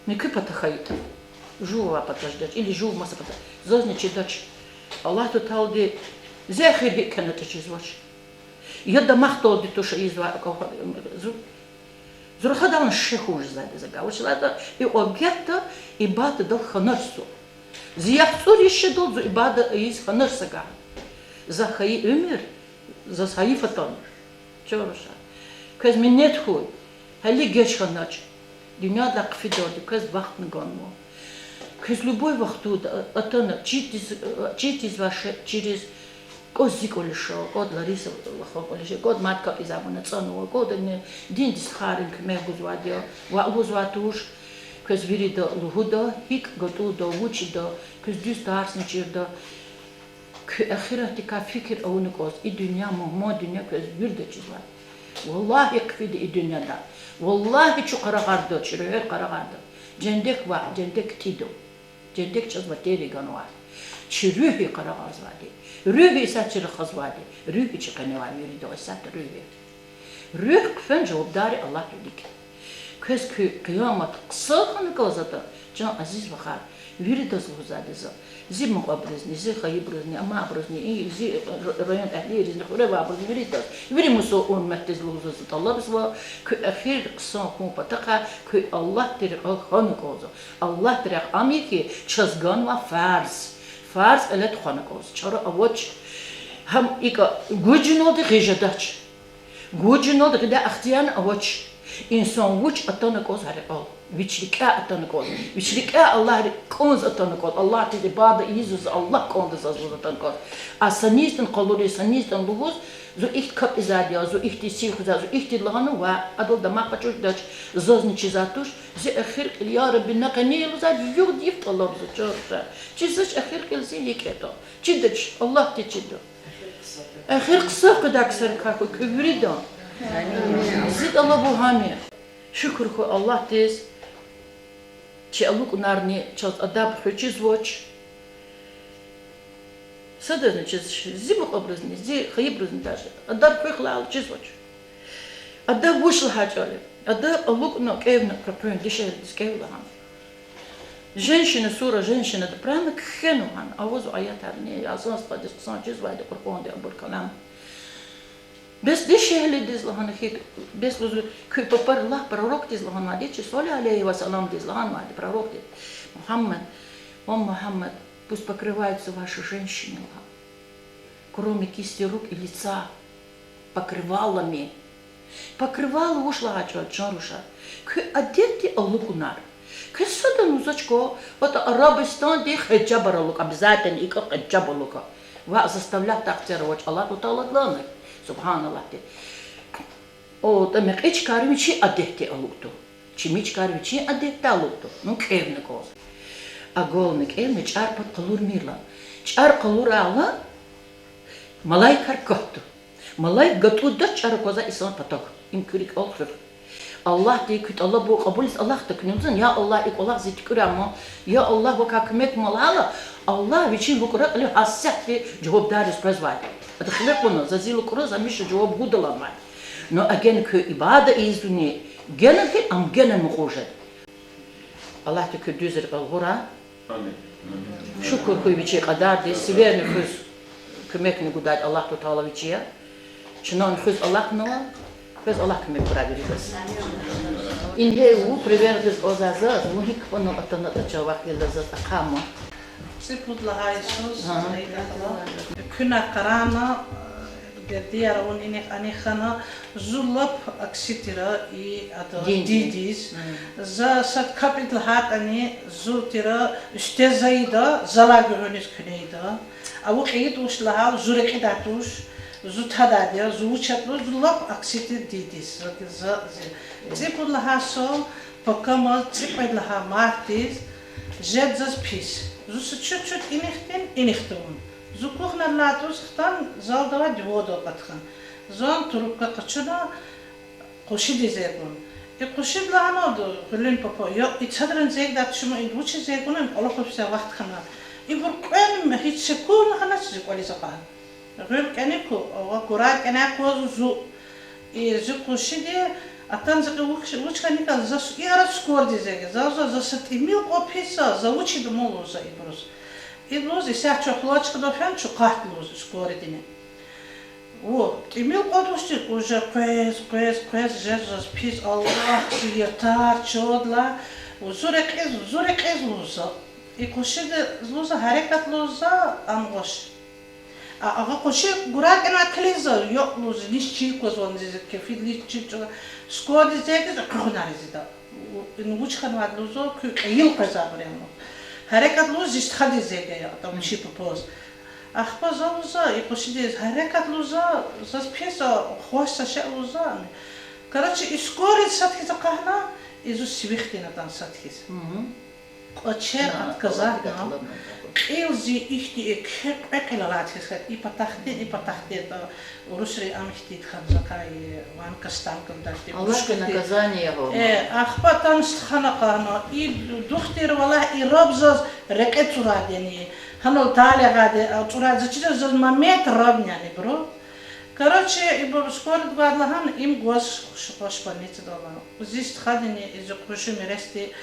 муькуь пата хьайитӀа, жув авай пата жедач, или жув маса пата, зазни чидач. Аллагьди Таалади зи эхир гьикӀ хьанатӀа чизвач. Я дамахдалди туш ийизвай акӀ, зу-, зурхадални шехьун жезвайди я за гьа. Вучиз лагьайтӀа икьван гагьда ибадатдал хьанач зун. Зи яхцӀур йис жедалди зун ибадат ийиз хьанач за гьа. За хьайи уьмуьр заз гьайиф атана. Чан рушар, квез минет хьуй, гьеле геж хьанач. Дуьньядилай хъфидалди квез вахтни ганва. Квез любой вахтунда атана, чидиз, чидизвай шейэриз, кӀвад зи кӀвализ ша, кӀвад Лариса вахар кӀвализ ша, кӀвад мад капӀ ийизвай авуна ацӀанва, кӀвадни диндин стхайрин куьмек гузвайди я, ваъ, лугьузвай туш. Квез вирида лугьуда, гьикӀ гатӀунда, вуч ийида, квез дуьз тарсни чирда. Куь эхиратдикай фикир авуна кӀанз, и дуьнья мугьман дуьнья квез вирида чизвай. Валлагьи, хъфида и дуьньяда. Валлагьи, чун къарагъарда, чи руьгьер къарагъарда. Жендек ваъ, жендек ктӀида. Жендек чаз материя ганвай. Чи руьгь я къарагъарзавайди. Руьгь я исятда чи рахазвайди. Руьгь я чи къеневай вирида, исятда руьгь я. Руьгь хъфена жавабдар я Аллагьдин вилик. Квез куь къиямат хъсан хьана кӀанзаватӀа, чан азиз вахар, виридаз лугьузвайди за. Зи мукьвабурузни, зи хайибурузни, амайбурузни, и зи район агьлийризни, хуьре авайбурузни, виридаз, вири мусурман умметдиз лугьузва за, тӀалабзава, куь эхир хъсан хьун патахъай куь Аллагьдин рекьел хьана кӀанзава. Аллагьдин рехъ ам я хьи, чаз ганвай фарз. Фарз кьиле тухвана кӀанзава. Чара авач гьам икӀа гужуналди гъиз жедач. Гужуналди гъидай ихтиярни авач. Инсан вуч атана кӀанзаватӀа рекьел, вич рикӀяй атана кӀанзаватӀа, вич рикӀяй Аллагь кӀанз атана кӀанзаватӀа, Аллагьдиз ибадат ийиз, Аллагь кӀанда заз лугьуз атана кӀанзаватӀа. А санизтӀан къалуриз, санизтӀан лугьуз, зун ихьтин капӀ ийизвайди я, зун ихьтин сив хуьзвайди я, зун ихьтин лагьана ва адал дамах къачуз жедач, зазни чизвай туш, зи эхир кьил, я Рабби, на къене лугьузвайди югъ-йиф тӀалабзава, чан рушар. Чизвач эхир кьил зи гьикӀ ятӀа. Чидач, Аллагьди чида. Эхир хъсан къведай ксарикай хьуй куь виридан. Зи тӀалабун гьам я. Шукур хьуй Аллагьдиз, чи алукӀунарни чаз адаб хуьз чизвач. Садазни чизвач, зи мукьвабурузни, зи хайибурузни даже адаб хуьх лагьайла чизвач. Адаб вуч лагьай чӀал я? Адаб алукӀна кӀевна къекъуьн, дишегьлидиз кӀев лагьана. Женщина сура, женщинада прямо кхьенва гьана, авазва аятарни, азан стхадиз хъсан чизвайди Къуръанди абур калам. Бес дишегьлидиз лагьана хьи, бес лугьузва, куь папар лагь пророкдиз лагьанвайди, чи صلى عليه وسلمдиз лагьанвайди пророкдиз: Мугьаммад, о Мугьаммад, пусть покрываются ваши женщины, лагьана. Кроме кисти рук и лица, покрывалами. Покрывало вуч лагьай чӀал, чан рушар? Куь адетдин алукӀунар. Квез садан лугьузвач хьи, вот Арабистандин хиджабар алукӀ, обязательно икӀ хиджаб алукӀ. Ва заставлять тахцер авач, Аллагьу Таалади лагьана, سبحان الله де. АтӀа мекьи чкайри вичин адетдин алукӀда. Чими чкайри вичин адетдин алукӀда. Ну, кӀевна кӀанз. А главное, кӀевна чӀар пад къалурмир лагьана. ЧӀар къалурайла, малаикар катда. Малаик гатӀундач чӀар аквазвай инсан патав. Им куь рикӀел хуьх. Аллагьди куь тӀалабун кьабулиз алахъда куьне лугьузва: я Аллагь, и кӀвалах зи туькӀуьрай ман, я Аллагь, вакай куьмек ман лагьайла, Аллагь вичин лукӀра кьиле гьасятда жавабдарриз къвезвайди. Ада хиве кьуна: за зи лукӀра, за гьамиша жаваб гуда лагьанвайди. Ну, эгер куьн ибадат ийизвани, генани хьи, ам генани мукьув жеда. Аллагьди куь дуьз рекьел гъурай. Шукур хьуй вичин кьадардиз, сивер хуьз куьмекни гудайди Аллагьу Таала вичи я. Чна хуьз алахънава, квез Аллагь куьмек гурай виридаз. Ингье вун пример гъиз кӀанзава заз, вун гьикӀ хьанал атана, атӀа чан вахтунда заз ахъа ман. ЦӀипуд лагьай йисуз, куьне къарагъна, бердияр авун инихъ-анихъ хьана, зун лап акси тира и ада дидиз. За сад капӀ ийида лагьайтӀани, зун тира уьстед за ийида, залай гуьгъуьниз куьне ийида. Аву кьейитӀа вуч лагьайла, зун рекьидай туш, зун тадайди я, зун вуч ятӀа лугьуз, зун лап акси тир дидиз. За, за, зи. ЦӀипуд лагьай йисуз, пакамаз, цӀикьвед лагьай мартдиз, жеда заз пис. Зун са чуть-чуть инихъ тир, инихъ тавуна. Зун кухнядилай атӀуз хтана, залдавай дивандал акъатна. Зун трубка къачуна, къуншидиз эгун. И къуншиди лагьаналда, гъуьлуьн папа, я, и садрани эцигдай туш ман, ида вучиз эгуна, им кӀвалахиз са вахт хьана. Ибур кьве ним-, гьич секундни хьанач зи кӀвализ акьван. Гъуьл кӀаник, ава гурай кӀаник акъвазва зун. И зи къуншиди атана зи кьилел вуч, вуч хьаникай, за и арада скорыйдиз эгечӀна. За, за, за са тӀимил кьван пис я, за вуч ийида ман лугьуз за ибуруз. Ида лугьуз, исятда чухлачкада фена, чухъ акъат лугьуз скорыйдини. Ву, тӀимил кьван тушни уже къвез, къвез, къвез жезва заз пис, Аллагь, зи ятар чан лагь, ву, зун рекьиз, зун рекьиз лугьуз за. И къуншиди лугьуз за, гьерекат лугьуз за, ам гъваш. А агъа къунши гурай кӀаник килигзава, я лугьуз, низ чир квазвани зи кефидиз, чир чӀугваз, скорыйдиз эгечӀна, экъуьгъунар ийида. Ву, ина вуч хьанвайди лугьуз за, куь кьейил къвезвайбур я лугьуз. Гьерекат лугьуз, зи стхадиз эгечӀна, атӀа вичи папаз. Ахпа за лугьуз за, и къуншидиз, гьерекат лугьуз за, заз пис я, гъваш са шей лугьуз за. Короче, и скорыйди сад хьиз акъахна, и зун сивихъ тир атана сад хьиз. Кьвачер отказатьна, кьил зи ихьтин кьве кьил алайди хьиз хьана, и патахъди, и патахъди, урусри ам ихьтинди хьана, закай, ванка станков дашди, Аллагьди пушкади. Наказание гьа. Э, ахпа атана стхан акъахна, и духтур, валлагь, и раб заз рекье цӀурайди яни, гьанал талихъайди, а, цӀурайди, за чида, заз момент рабни яни, бро. Короче, ибур скорыйди гвайди лагьана, им гваз гъваш больницада ала. Зи стхадини, и зи къунши Миресди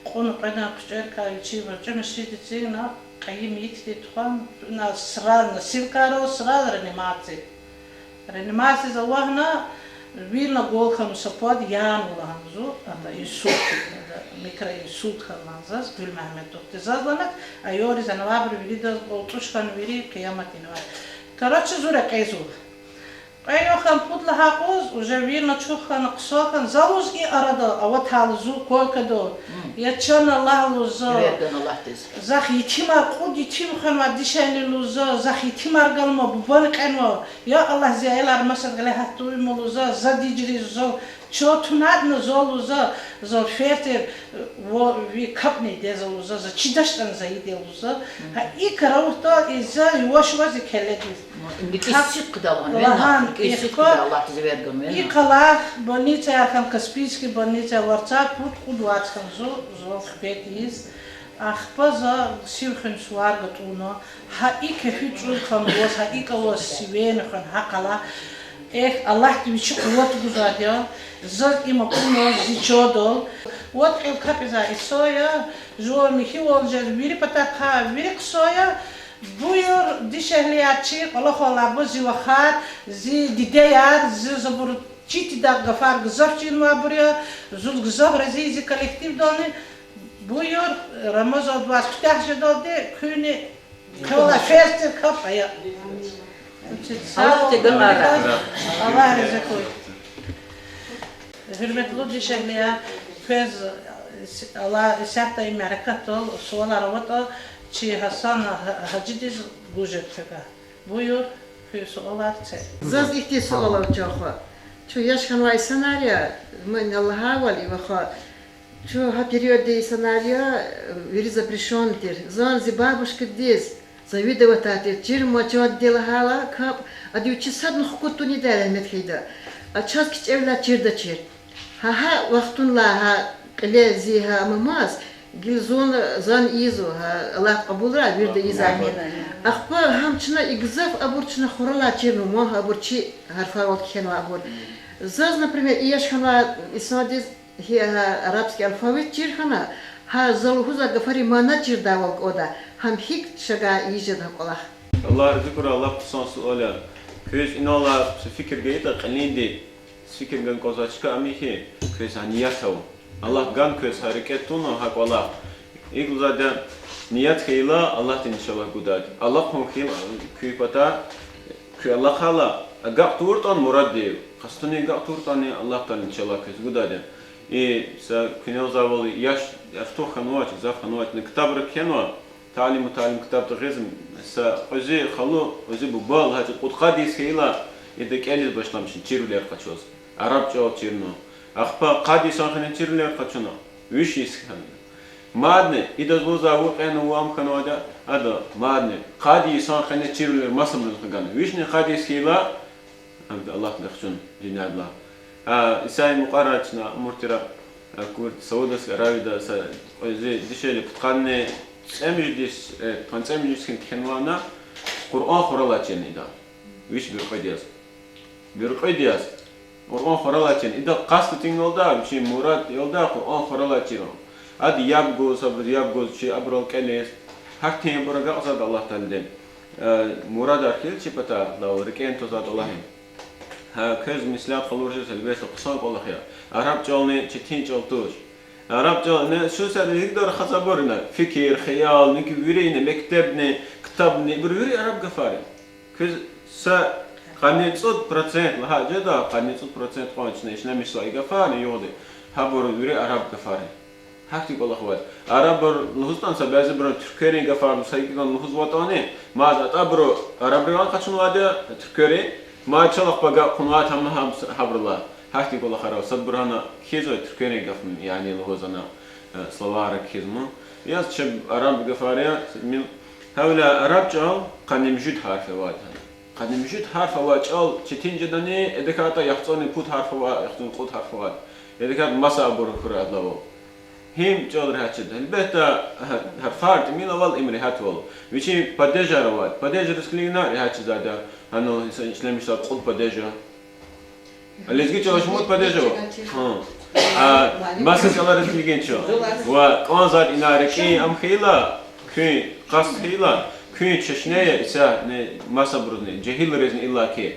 кьуна кьведан хъуьтӀуькай вичи варчӀи машинида эцигна, кьейи мейитдин тухвана, ина сразу носилкайра, сразу реанимация. Реанимациядиз авахьна, вирна гол хьана са пад, яна лагьана зун, ада инсульт, ада микроинсульт хьана лагьана заз, Гуьлмегьамед духтур. Заз лагьана, аялриз, анвайбуру виридаз, кьултӀуш хьана вири, къиямат инвай. Короче, зун рекьизва. Кьве йихан пуд лагьай къуз, уже вирна чухъ хьана, хъсан хьана, за лугьуз и арада аватайла зун койкада, я чан Аллагь лугьуз за, захъ етимар, кьуд етим хвенвай дишегьли лугьуз за, захъ етимар галма, бубани кьенва, я Аллагь, зи аялар масад гъиле гьат тавуй ман лугьуз за, за дижириз за, чан тунатӀна за лугьуз за, за фер тир, ва ви капӀни ийида за лугьуз за, за чидачтӀани за ийида лугьуз за. Гьа и караватда и за юваш-юваш зи келледиз. Ма, им рикӀиз сидкьида лагьана, лагьана, рикӀиз сидкьида, Аллагьди зи вер ганве. И кӀвалах больницаяр хьана, Каспийский больница, варцар пуд-кьуд варц хьана зун, зун хкведиз. Ахпа за сив хуьн сувар гатӀунна, гьа и кефи чӀур хьана лугьуз, гьа икӀ аваз сивер хуьн гьа кӀвалах. Эхь, Аллагьди вичи къуват гузвайди я, заз им акуна зи чандал. Вад кьил капӀзавай инсан я, Жуван михьивал жез вири патахъай, вири хъсан я. Буюр, дишегьлияр, чи кӀвалахал алай зи вахар, зи дидеяр, заз абур чидай гафар гзаф чирнавайбур я, зун гзаф рази я зи коллективдални. Буюр, Рамазан, ваз куьтягь жедалди куьнни квелай ферз тир кап ая. Аллагьди галаз. Аллагь рази хьуй. Гьуьрметлу дишегьлияр, квез, Аллагь, исятда и мярекатдал суалар аватӀа, чи Гьасан гьа-, гьажидиз гуз жеда квевай. Буюр, куь суалар це. Заз ихьтин суал ава, чан хва. Чун яш хьанвай инсанар я, ман лагьайвал, и ваха, чун гьа периодда инсанар я, вири запрещённый тир. Зун зи бабушкадиз завидовать авай тир, чирмай чандин лагьайла кап, ада вичи садни хкуд тунвайди я, рагьмет хьайиди. А чаз кичӀевилай чирдачир. Гьа, гьа вахтунилай гьа кьиле зи гьа амаз, гила зун, зун ийизва, гьа, Аллагь кьабулрай, виридан ийизвай. Ахпа гьам чна и гзаф абур чна хуралай чирнава, ман гьа абур чи гьарфарал кхьенвайбур. Заз, например, и яш хьанвай инсандиз гьа арабский алфавит чир хьана, гьа за лугьузвай гафарин мана чирдайвал кӀанда, гьам гьикӀ жеда, ийиз жеда гьа кӀвалах? Аллагь рази хьурай, лап хъсан суал я. Квез иналай са фикир гайитӀа кьилинди, фикир гана кӀанзавай чка ам я хьи, квез гьа ният ава. Аллагь гана квез гьа рикӀе туна гьа кӀвалах. ИкӀ лугьузвайди я, ният хьайила, Аллагьди иншаллагь гудайди. Алахъун хьайила куь патай, куьн алахъайла, агакь тавуртӀани мураддив, къастуни агакь тавуртӀани, Аллагь Таалади иншаллагь квез гудайди я. И са куьне лугьузвайвал, яш артух хьанвач, гзаф хьанвач, ктабра кхьенва, Талиму Талим ктабда гъиз, са кьуьзуь халу, кьуьзуь буба лагьай чӀал, кьудкъад йис хьайила, ида кӀелиз башламишна чирвилер къачуз. Араб чӀал чирна. Ахпа къад йисан хьана чирвилер къачуна. Виш йис хьана. Мадни, идаз лугьузва вун кьена, вун ам хьанвайди я, ада, мадни, къад йисан хьана чирвилер масабуруз хгана. Вишни къад йис хьайила, Аллагьди къачуна дуьньядилай. А, исятда мукьвара чна Умуд тир, а, кур Саудовская Аравияда са кьуьзуь дишегьли пудкъанни цӀемуьжуьд йис, э, пудкъанни цӀемуьжуьд йис хьана кхьенвайна, Къуръан хуралай чирна ида. Вич буьркьуьд яз. Буьркьуьд яз. Къуръан хуралай чирна. Ида къаст тингалда, вичин мурад ялда Къуръан хуралай чирун. Ада яб гуз, абуруз яб гуз, чи абурал кӀелиз. Гьахьтинбур агакьзавайди Аллагь Таалади. Э, мурадар хьиз чи патай, дал рикӀел твазвайди Аллагьди. Гьа, квез меслят къалуриз гьелбетда хъсан кӀвалах я. Араб чӀални четин чӀал туш. Араб чӀал, ина, шусар гьикӀ дара хазабур ина, фикир, хиял, ники вири ина, мектебни, ктабни, ибур вири араб гафар я. Квез са къанни цӀуд процент лагьай жеда, къанни цӀуд процент кьван чна ишлемишзавай и гафарни югъди, гьабур вири араб гафар я. Гьахьтин кӀвалах авайди. Арабри лугьузватӀани, са бязибуру туьрквери гафар, са икӀ ятӀани лугьузватӀани, мад атӀабуру арабривай къачунвайди я, туьрквери, мад чалахъ пагав хъувунвайди гьам, гьам с-, гьабурулай. Гьахьтин кӀвалахар ава, садбуру гьана кхьизва туьрквери гаф, яни лугьуз ана, э, словарь кхьизва. Яз чеб араб гафар я, мин, гьавиляй араб чӀал къанни муьжуьд гьарф авайди. Къанни муьжуьд гьарф авай чӀал четин жедани, эдакайтӀа яхцӀурни пуд гьарф авай, яхцӀурни кьуд гьарф авай. ЭдакайтӀа маса абур хьурай адалай. Гьим чӀал регьят жеда. Гьелбетда, гьа-, гьарфар тӀимилвал им регьятвал. Вичин падежар авайди. Падежриз килигна регьят жезвайди я. Гьанал инсан ишлемишзавай кьуд падеж я. А лезги чӀалаз шумуд падеж ава? Гьа. А маса чӀалариз килигин чун. Ва кӀанзавайди ина рикӀин ам хьайила, куьн къаст хьайила, куьн чешне я, иса, не, масабурузни, жегьилризни иллаки.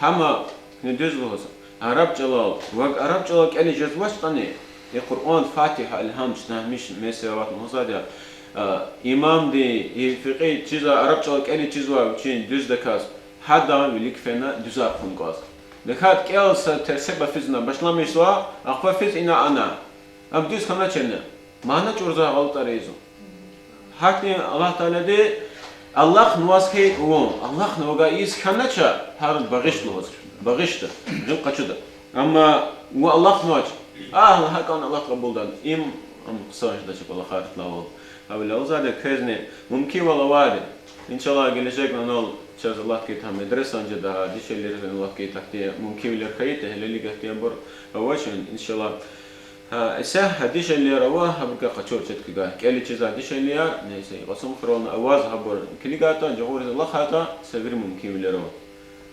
Гьама, не, дуьз лугьуз, араб чӀалал, ва араб чӀалал кӀелиз жезвачтӀани, и Къуръан, Фатигьа, Эльгьам чна гьамиша месават лугьузвайди я, а, имамди, и фикьи чизвай, араб чӀалал кӀелиз чизвай вичин дуьздаказ, гьадан вилик фена дуьзар хъун кӀанз. ТахьайтӀа кӀел са терсеба физна башламишзава, ахпа физ ина ана. Ам дуьз хьаначирни, мана чӀурзавай гъалатӀар ийизва. Гьахьтин Аллагь Таалади алахънаваз хьи вун, алахънавай ийиз хьанач, гьар багъиш лугьуз, багъишда, гъил къачуда. Амма вун алахънавач, а, гьакӀан Аллагьди кьабулдайди. Им, ам хъсан жедач кӀвалахар тлавал. Гьавиляй лугьузвайди квезни мумкинвал авайди. Иншаллагь, гележегда анал чаз Аллагьди кьван медресани жеда, дишегьлийриз Аллагьди кьван ахьтин мумкинвилер хьайитӀа, гьелелиг ахьтинбур авач, иншаллагь. Гьа, иса гьа дишегьлияр ава, гьабурукай къачур четкъигай. КӀелиз чизвай дишегьлияр, неса, и Кьасумхуьрелни аваз гьабур килигайтӀа, жагъуриз алахъайтӀа, са вири мумкинвилер ава.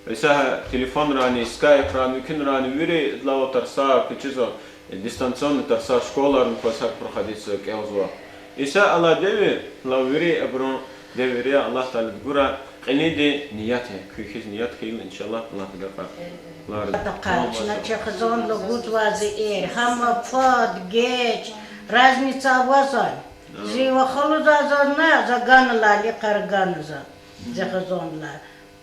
Иса гьа телефонрани, скайпрани, виликанрани вири тлавал тарсар, квез чизва, дистанционный тарсар, школайрин кваз гьабур проходить кӀелзава. Иса алай девирдилай вири абурун девирда Аллагь Таалади гурай кьилинди ният я. Куь хьиз ният хьайила, иншаллагь, Аллагь Таалади кьабуларда. Чна чи хизандилай гузвай зеэр, гьама фад, геж, разница авазвани? Зи ваха лугьузвай заз на, за ганвайла, али къарагана за, зи хизандилай.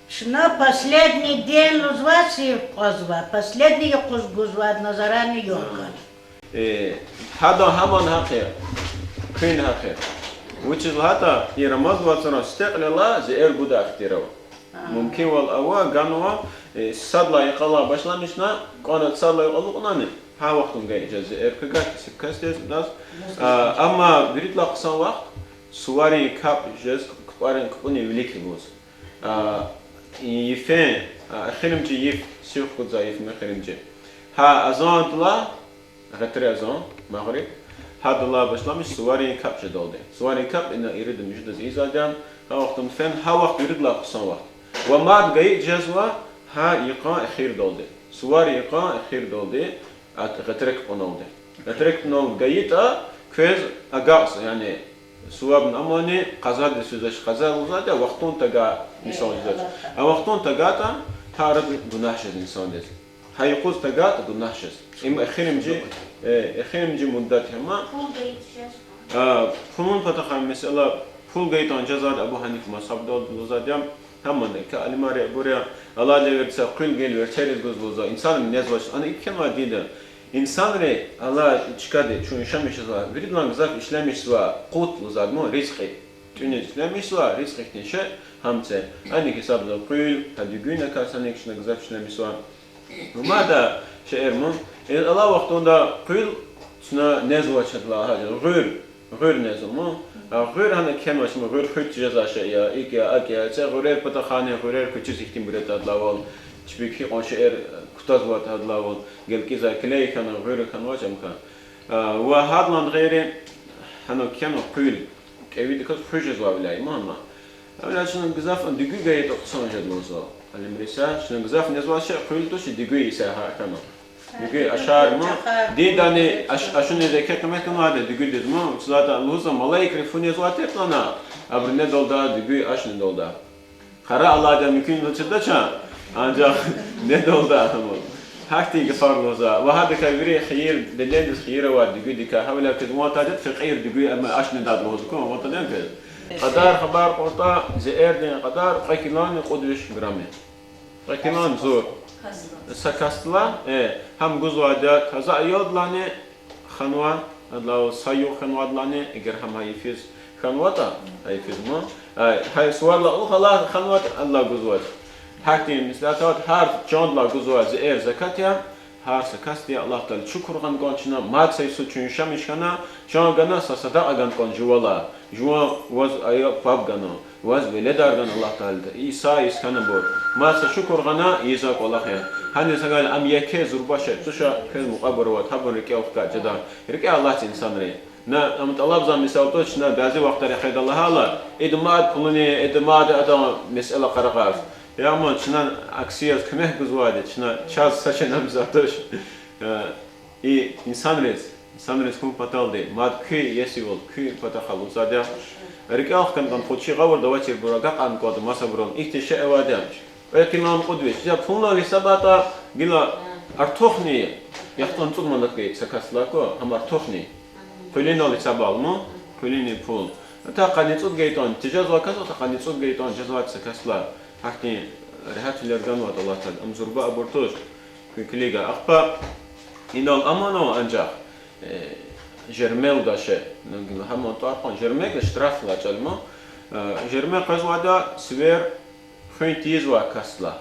Чна последний день лугьузва, сив кьазвай, последний юкъуз гузвай, на зарани югъ гана. Э, гьадан гьаман гьахъ я, куьн гьахъ я. Вучиз лагьайтӀа и Рамазан вацран сифте кьилелай зеэр гудай ихтияр ава. Мумкинвал ава, ганва, э, садлай йикъалай башламишна, кьван садлай йикъалай кьунани, гьа вахтунда гайи жез зеэр квегай, сив квез тез даз. А, амма виридалай хъсан вахт суварин капӀ жез, кпӀарин кпӀунин вилик лугьуз. А, йифен, а, эхиримжи йиф, сив хкудзавай йиф, эхиримжи. Гьа азандилай, гъетер азан, магъриб, гьадалай башламиш суварин капӀ жедалди. Суварин капӀ ина ирид муьжуьдаз ийизвайди я, гьа вахтунда фена, гьа вахт виридалай хъсан вахт. Ва мад гайи жезва гьа йикъан эхирдалди. Суварин йикъан эхирдалди, а, гъетер кпӀуналди. Гъетер кпӀуналди гайитӀа, квез агакьзава, яни сувабни амани, къазадиз физвач, къаза лугьузвайди я вахтунда тагай мисал жезвач. А вахтунда тагатӀа, гьа арада гунагь жез инсандиз. Гьа юкъуз тагатӀа гунагь жез. Им эхиримжи, э, эхиримжи муддат я ма. А, пулун патахъай месэла, пул гайитӀан жезвайди Абу Гьанифа мазгьабдалди лугьузвайди я, гьамани икӀ алимар я, абур я, алай девирда са къуьл гайила верцериз гуз лугьузва, инсанри незвач, ана икӀ кхьенвайди я. Инсанри алай чкадиз, чун яшамиш жезвай, виридалай гзаф ишлемишзавай къут лугьузвайди ма, ризкьи. ТӀуьниз ишлемишзавай ризкьи хьтин шей гьам це. Гьана гьисабда къуьл, гьа дуьгуьнакай саникӀ чна гзаф ишлемишзава. Мад а шейэр ма, э, алай вахтунда къуьл чна незвач гьадалай, гьа, гъуьр, гъуьр незва ма. А гъуьр гьана кхьенвач ма, гъуьр хуьт жезвай шей я, икӀ я, акӀ я, це гъуьрер патахъайни, гъуьрер куьчиз ихьтинбур ятӀа гьадалайвал, чпик гьикьван шейэр кутазватӀа гьадалайвал, гелкӀизвай клей хьана, гъуьр хьанвач ам хьана. А, ва гьадалай гъейри, гьана кхьенва къуьл, кӀевидаказ хуьз жезвайвиляй ма, ама. Гьавиляй чна гзаф дуьгуь гайитӀа хъсан жеда лугьузва алимри са, чна гзаф незвай шей къуьл туш, дуьгуь иса гьа хьана. Дуьгуь ашар ма, диндани аш-, ашуниз еке къимет ганвайди дуьгуьдиз ма, вучиз лагьайтӀа лугьузва малаикри фу незвай тир лагьана, абуру недалда дуьгуь аш недалда. Къарагъ, Аллагьди мумкин туширдач, анжах недалда гьам. Гьахьтин гафар лугьузва. Ва гьадакай вири хийир, дидедиз хийир авай дуьгуьдикай. Гьавиляй квез ван тадед фекьир дуьгуь, амма аш недад лугьуз кван ван тадед квез. Кьадар хабар кьуртӀа, зеэрдин кьадар кьве килони кьуд виш грамм я. Кьве килони зур. Са касдилай, э, гьам гузвайди я, таза аялдилайни хьанва, адалай са югъ хьанвайдалайни, эгер гьам гьа йифиз хьанватӀа, гьа йифиз ма, гьа, гьа суварилай кьулухъ алай хьанватӀа, адалай гузвач. Гьахьтин меслят аватӀа, гьар чандилай гузвай зеэр закат я, гьар са касди Аллагь Тааладиз шукур гъана кӀан чна, мад са йисуз чун яшамиш хьана, чан гана са садакьа гана кӀан жувалай. Жуван ваз ая-паб гана, ваз веледар гана Аллагь Таалади, иса йис хьанабур. Мад са шукур гъана ийизвай кӀвалах я. Гьаниз гьакӀ ам еке зурба шей туш, квез мукьвабур аватӀа, гьабурун рикӀел хкаж жеда. РикӀе алач инсанри. На, ам тӀалабзавай мисал туш, чна бязи вахтара хъведа лагьайла, ида мад пулуни, ида мад адан месэла къарагъарз. Я ма чна акси яз куьмек гузвайди, чна чаз са шейни гузвай туш. Э, и инсанриз, инсанриз хьун паталди, мад куь иесивал, куь патахъай лугьузвайди я. РикӀел хкана кӀан, къучи гъавурда авачирбур агакьарна кӀанда масабурал, ихьтин шей авайди я. Кьве килони кьуд виш. Я пулунал гьисабайтӀа, гила артухни, яхцӀурни цӀуд манат гайи са касдилай кван, гьам артухни. Къуьлунал гьисабайла ма, къуьлуьнин пул. Атакъани цӀуд гайитӀани тежезвай кас, атакъани цӀуд гайитӀани жезвайди са касдилай. Гьахьтин регьятвилер ганвайди Аллагь Таалади, ам зурба абур туш. Куьн килига. Ахпа инал аманва анжах, э, жерме лугьудай шей. Гьаман тӀвар кьван жерме, штраф лагьай чӀал ма. Э, жерме къвезвайди я сивер хуьн тийизвай касдилай.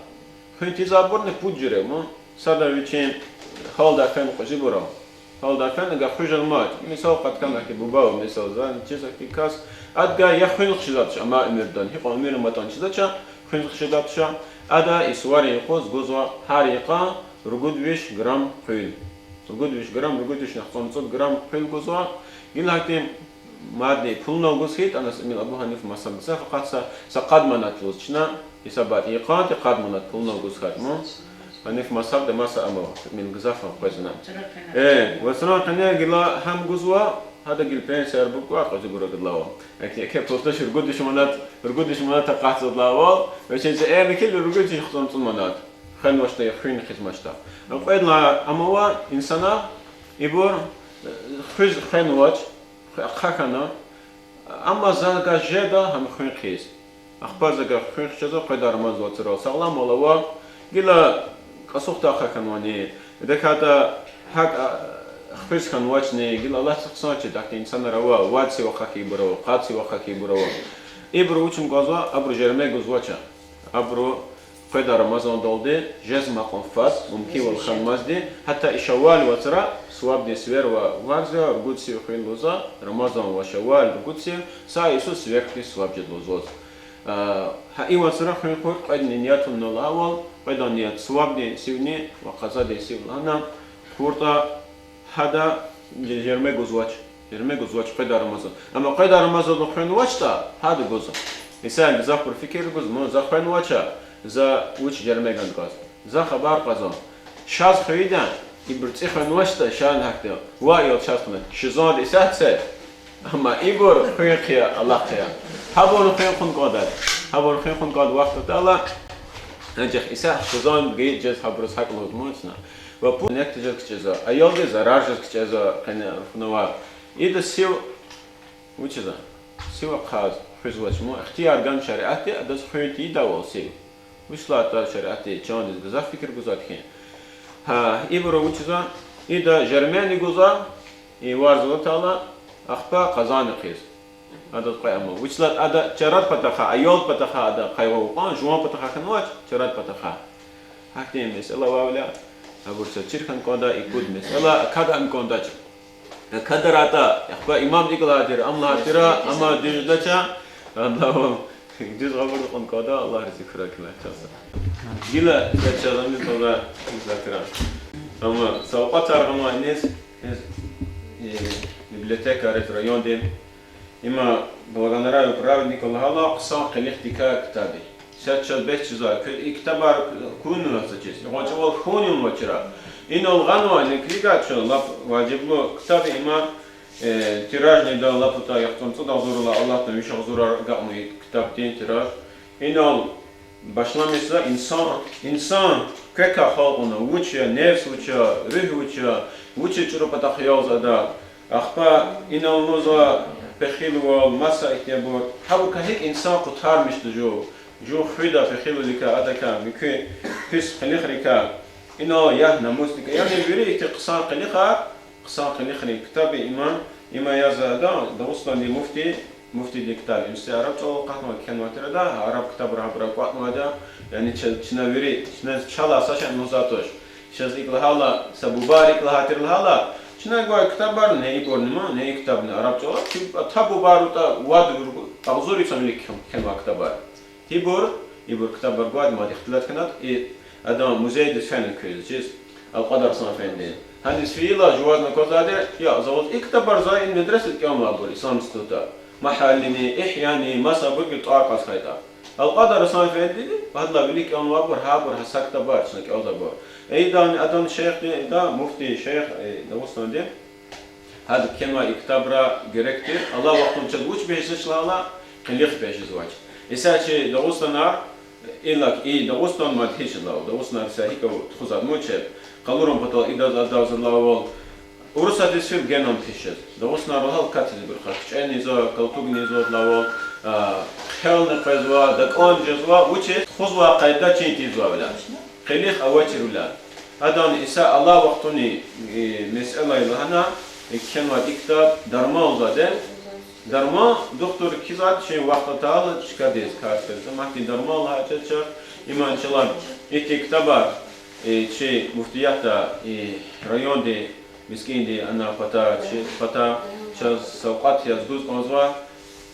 Хуьн тийизвайбурни пуд жуьре ма. Сада вичин гьалдай фена кьуьзуьбур ава. Гьалдай фена гахъуьжен мад. Мисал, къаткана хьи буба ава, мисал, зани чизвай хьи кас. Адгай я хуьн хъжезвайди туш, амай уьмуьрдани. Гьикьван уьмуьр аматӀани чизвач, хуьн хъжезвайди туш. Ада и суварин юкъуз гузва гьар йикъан ругуд виш грамм къуьл. Ругуд виш грамм, ругуд вишни яхцӀурни цӀуд грамм къуьл гузва. Гила гьахьтин мадни пулунал гуз хьайитӀа, ана са мин Абу Гьанифа мазгьабдиз, факъат са, са къад манат лугьуз чна гьисабайтӀа. Йикъан тир къад манат пулунал гуз хьайитӀа ма. Гьанифа мазгьабда маса ама, мин гзаф къвезва. Э, ва суран къене гила гьам гузва, Гьада гила пенсияяр бур кӀватӀ кьве зугурагадалайвал. Яки яке пулдаш ругуд виш манат, ругуд виш манат акъатзавайдалайвал, вичиз эрни килиг ругуд виш хцун цӀун манат. ХвенвачтӀа, я хуьн хъийизвачтӀа. Кьвед лагьай ама ава инсанар, ибур, э, хуьз хвенвач, хъа хьана, амма за гьакӀ жеда гьам хуьн хъийиз. Ахпа за гьакӀ хуьн хъийиз жезва, къведай Рамазан вацрал сагъламвал ава, гила кьасухда хъа хьанвани, идакайда гьакӀ, а, хуьз хьанвачни, гила Аллагьдиз хъсан чи, ахьтин инсанар ава, вад сив ахъа хьайибур ава, къад сив ахъа хьайибур ава. Ибуру вучин кӀанзава, абуру жерме гузвач. Абуру къведай Рамазандалди жезмай кьван фад, мумкинвал хьанмазди, гьатта и Шаввал вацра сувабдин сивер ва варзва, ругуд сив хуьн лугьузва, Рамазан ва Шаввал ругуд сив, са йисуз сивер хьтин суваб жеда лугьузваз. А, гьа и вацра хуьн хъувур кьведни ният авуна лагьайвал, кьведай ният сувабдин сивни ва къазадин сив лагьана хъувуртӀа, гьада же-, жерме гузвач. Жерме гузвач къведай Рамазан. Амма къведай Рамазан хвенвачтӀа, гьада гузва. Инсан гзафбур фикир гуз, ман за хвенвач, за вуч жерме гана кӀанзава. За хабар кьазва. Шаз хвейидан, ибур цӀи хвенвачтӀа, шаз гьахьда. Ва иял шаз хвена. Шазанда исятда це. Амма ибур хуьн хъия, алахъ хъия. Гьабурни хуьн хъун кӀандач. Гьабурни хуьн хъун кӀанда вахт атайла, анжах исятда шазан гайи жез гьабуруз гьакӀ лугьуз муцна. Ва пу нек тежез кичӀезва, аялдиз зарар жез кичӀезва, къене руфунава. Ида сив вучизва? Сив ахъаз хуьзвач, ман ихтияр гана шариатди адаз хуьн тийидайвал сив. Вуч лагьайтӀа шариатди чандиз гзаф фикир гузвайди хьи. Гьа, ибуру вучизва? Ида жермени гузва, и варз алатайла, ахпа къазани хъийиз. Адаз кьве ама. Вучиз лагьайтӀа ада чарад патахъай, аялд патахъай ада хъайивал кьван, жуван патахъай хьанвач, чарад патахъай. Гьахьтин месэла авайвиляй, абур са чир хьана кӀанда, и пуд месэла акадан кӀандач. АкадарайтӀа, ахпа имамди икӀ лагьай тир, ам лагьай тир, амма дуьз жедач, Аллагь, дуьз гъавурда кьун кӀанда, Аллагь рази хьурай куьмекдалди. Гила са чаз амиз кӀанда закра. Амма савкьватар гъана иниз, э, библиотекариз райондин, има Благонравие праведника лагьайла, хъсан къилихдикай ктаб я. Са чаз бес чизвай, куь-, и ктабар куьнва са чиз, и гъвечӀивал хьунивачир. Инал гъанвай и книга чун лап важиблу ктаб я, има, э, тиражни идан лап атӀа яхцӀурни цӀуд агъзурралай алатна виш агъзурар агакьнава и ктабдин тираж. Инал башламишзава инсан, инсан квекай халкьна, вуч я, нефс вуч я, руьгь вуч я, вучиз чӀуру патахъ ялзава ада. Ахпа инал лугьузва пехилвал, маса ихьтинбур. Гьабурукай гьикӀ инсан къутармишда жув, жув хуьда пехилвиликай, адакай, муькуь пис къилихрикай. Инал ягь намусдикай. Яни вири ихьтин хъсан къилихар, хъсан къилихрин ктаб я има, има язва ада, Дагъустандин муфти, муфтидин ктаб. Им са араб чӀалал акъатнавай, кхьенвай тир ада, араб ктабра гьабура кӀватӀнавайди я. Яни ча-, чна вири, чна чалай са шейни лугьузвайди туш. Чаз икӀ лагьайла, са бубайри икӀ лагьай тир лагьайла, чна гвай ктабар, не ибурни ман, не и ктабни араб чӀалал, чи ата-бубайрин вад агъзур йисан вилик кхьен-, кхьенвай ктабар. Гьибур, ибур ктабар гвайди мад ихтилат хьанатӀа, и адан музейдиз фена квез чиз, Алкьвадар Гьасан эфенди. Гьаниз фейила жувазни аквазвайди я, за лугьуз, и ктабар за и медресада кӀелнавайбур, ислам институтда. Магьаллини, Ихьяни, масабур гила тӀвар кьаз хьайитӀа. Алкьвадар Гьасан эфендиди, гьадалай вилик кӀелнавайбур, гьабур, гьа са ктабар чна кӀелзавайбур. Ийидани адан шейхди, ида муфти шейх, э, Дагъустандин. Гьада кхьенвай и ктабра герек тир, алай вахтунда чаз вуч бес жезвач лагьайла, къилих бес жезвач. Иса чи Дагъустанар, иллаки и Дагъустан мад гьич лагьайвал, Дагъустанар иса гьикӀ ава тухузвайди муч я, къалурун патал идаз-адаз лагьайвал, Урусатдиз фил генани гьич жез. Дагъустанар лагьайла катиз ибур хъа, кичӀени ийизва, калтугни ийизва лагьайвал, а, хъелни къвезва, дакӀанни жезва, вучиз тухузвай къайда чин тийизвайвиляй. Къилих авачирвиляй. Гьадан иса алай вахтунин, э, месэла я лагьана, э, кхьенвай и ктаб дарман лугьузвайди. Дарман, духтур кхьизвайди чи вахт атайла чкадиз кар фена. Гьахьтин дарман лагьай чаз чаз, иман чалан, ихьтин ктабар, э, чи муфтиятда, э, райондин мискӀиндин ана пата, чи пата, чаз савкьват яз гуз кӀанзава,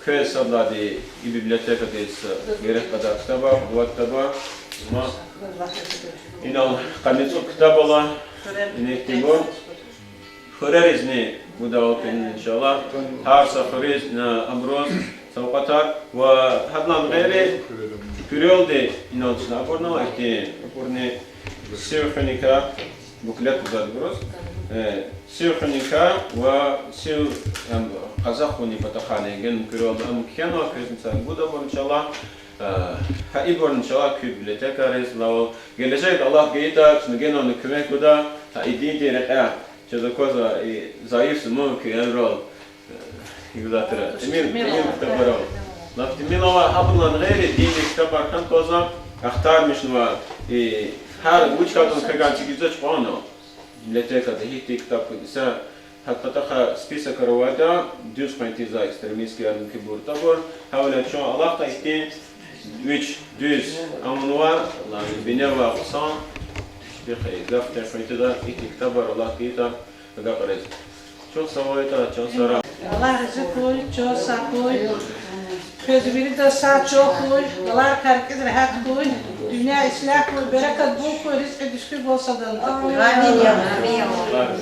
квез садлагьана и библиотекадиз герек кьадар ктабар, вад ктабар, ма, инал къанни цӀуд ктаб ала, ина ихьтинбур. Хуьреризни гуда ава, иншаллагь. Гьар са хуьруьз ина абуруз савкьватар ва гьадалай гъейри, куьрелди инал чна акурнава, ихьтин акурни сив хуьникай буклет гузвайди абуруз. Э, сив хуьникай ва сив, ам, къазахунин патахъай генани куьрелди ам кхьенва, квез мисал гудайбур, иншаллагь. Э, гьа ибур, иншаллагь, куь библиотекайриз лавал. Гележегда Аллагьди гайитӀа, чна генани куьмек гуда, гьа и диндин рекьяй. Чаз аквазва, и зайифзаман куь эврал, э, гзаф тир. ТӀимил, тӀимил ктабар ава. Лап тӀимил ава, гьабурулай гъейри диндин ктабар хьана кӀанзава, ахтармишнава, и гьар вуч кӀанзава, квевай эцигиз жезвач кьван. Библиотекада гьихьтин ктаб куд иса, гьа патахъай списокар авайди я, дуьз къвен тийизвай экстремистский, армянский бур, табур, гьавиляй чун алахъда ихьтин вич дуьз амунва, лан биневай хъсан, шпихъ гаф текъвен тийизвай ихьтин ктабар Аллагьди гайитӀа агакьариз. Чухсагъул хьуй, чан сагърай. Аллагь рази хьуй, чан сагъ хьуй. Квез виридаз сагъ чан хьуй, балайрикай рикӀиз регьят хьуй, дуьнья ислягь хьуй, берекат бул хьуй, ризкьи дуьшкуьбал садал хьуй. Амин, я Аллагь.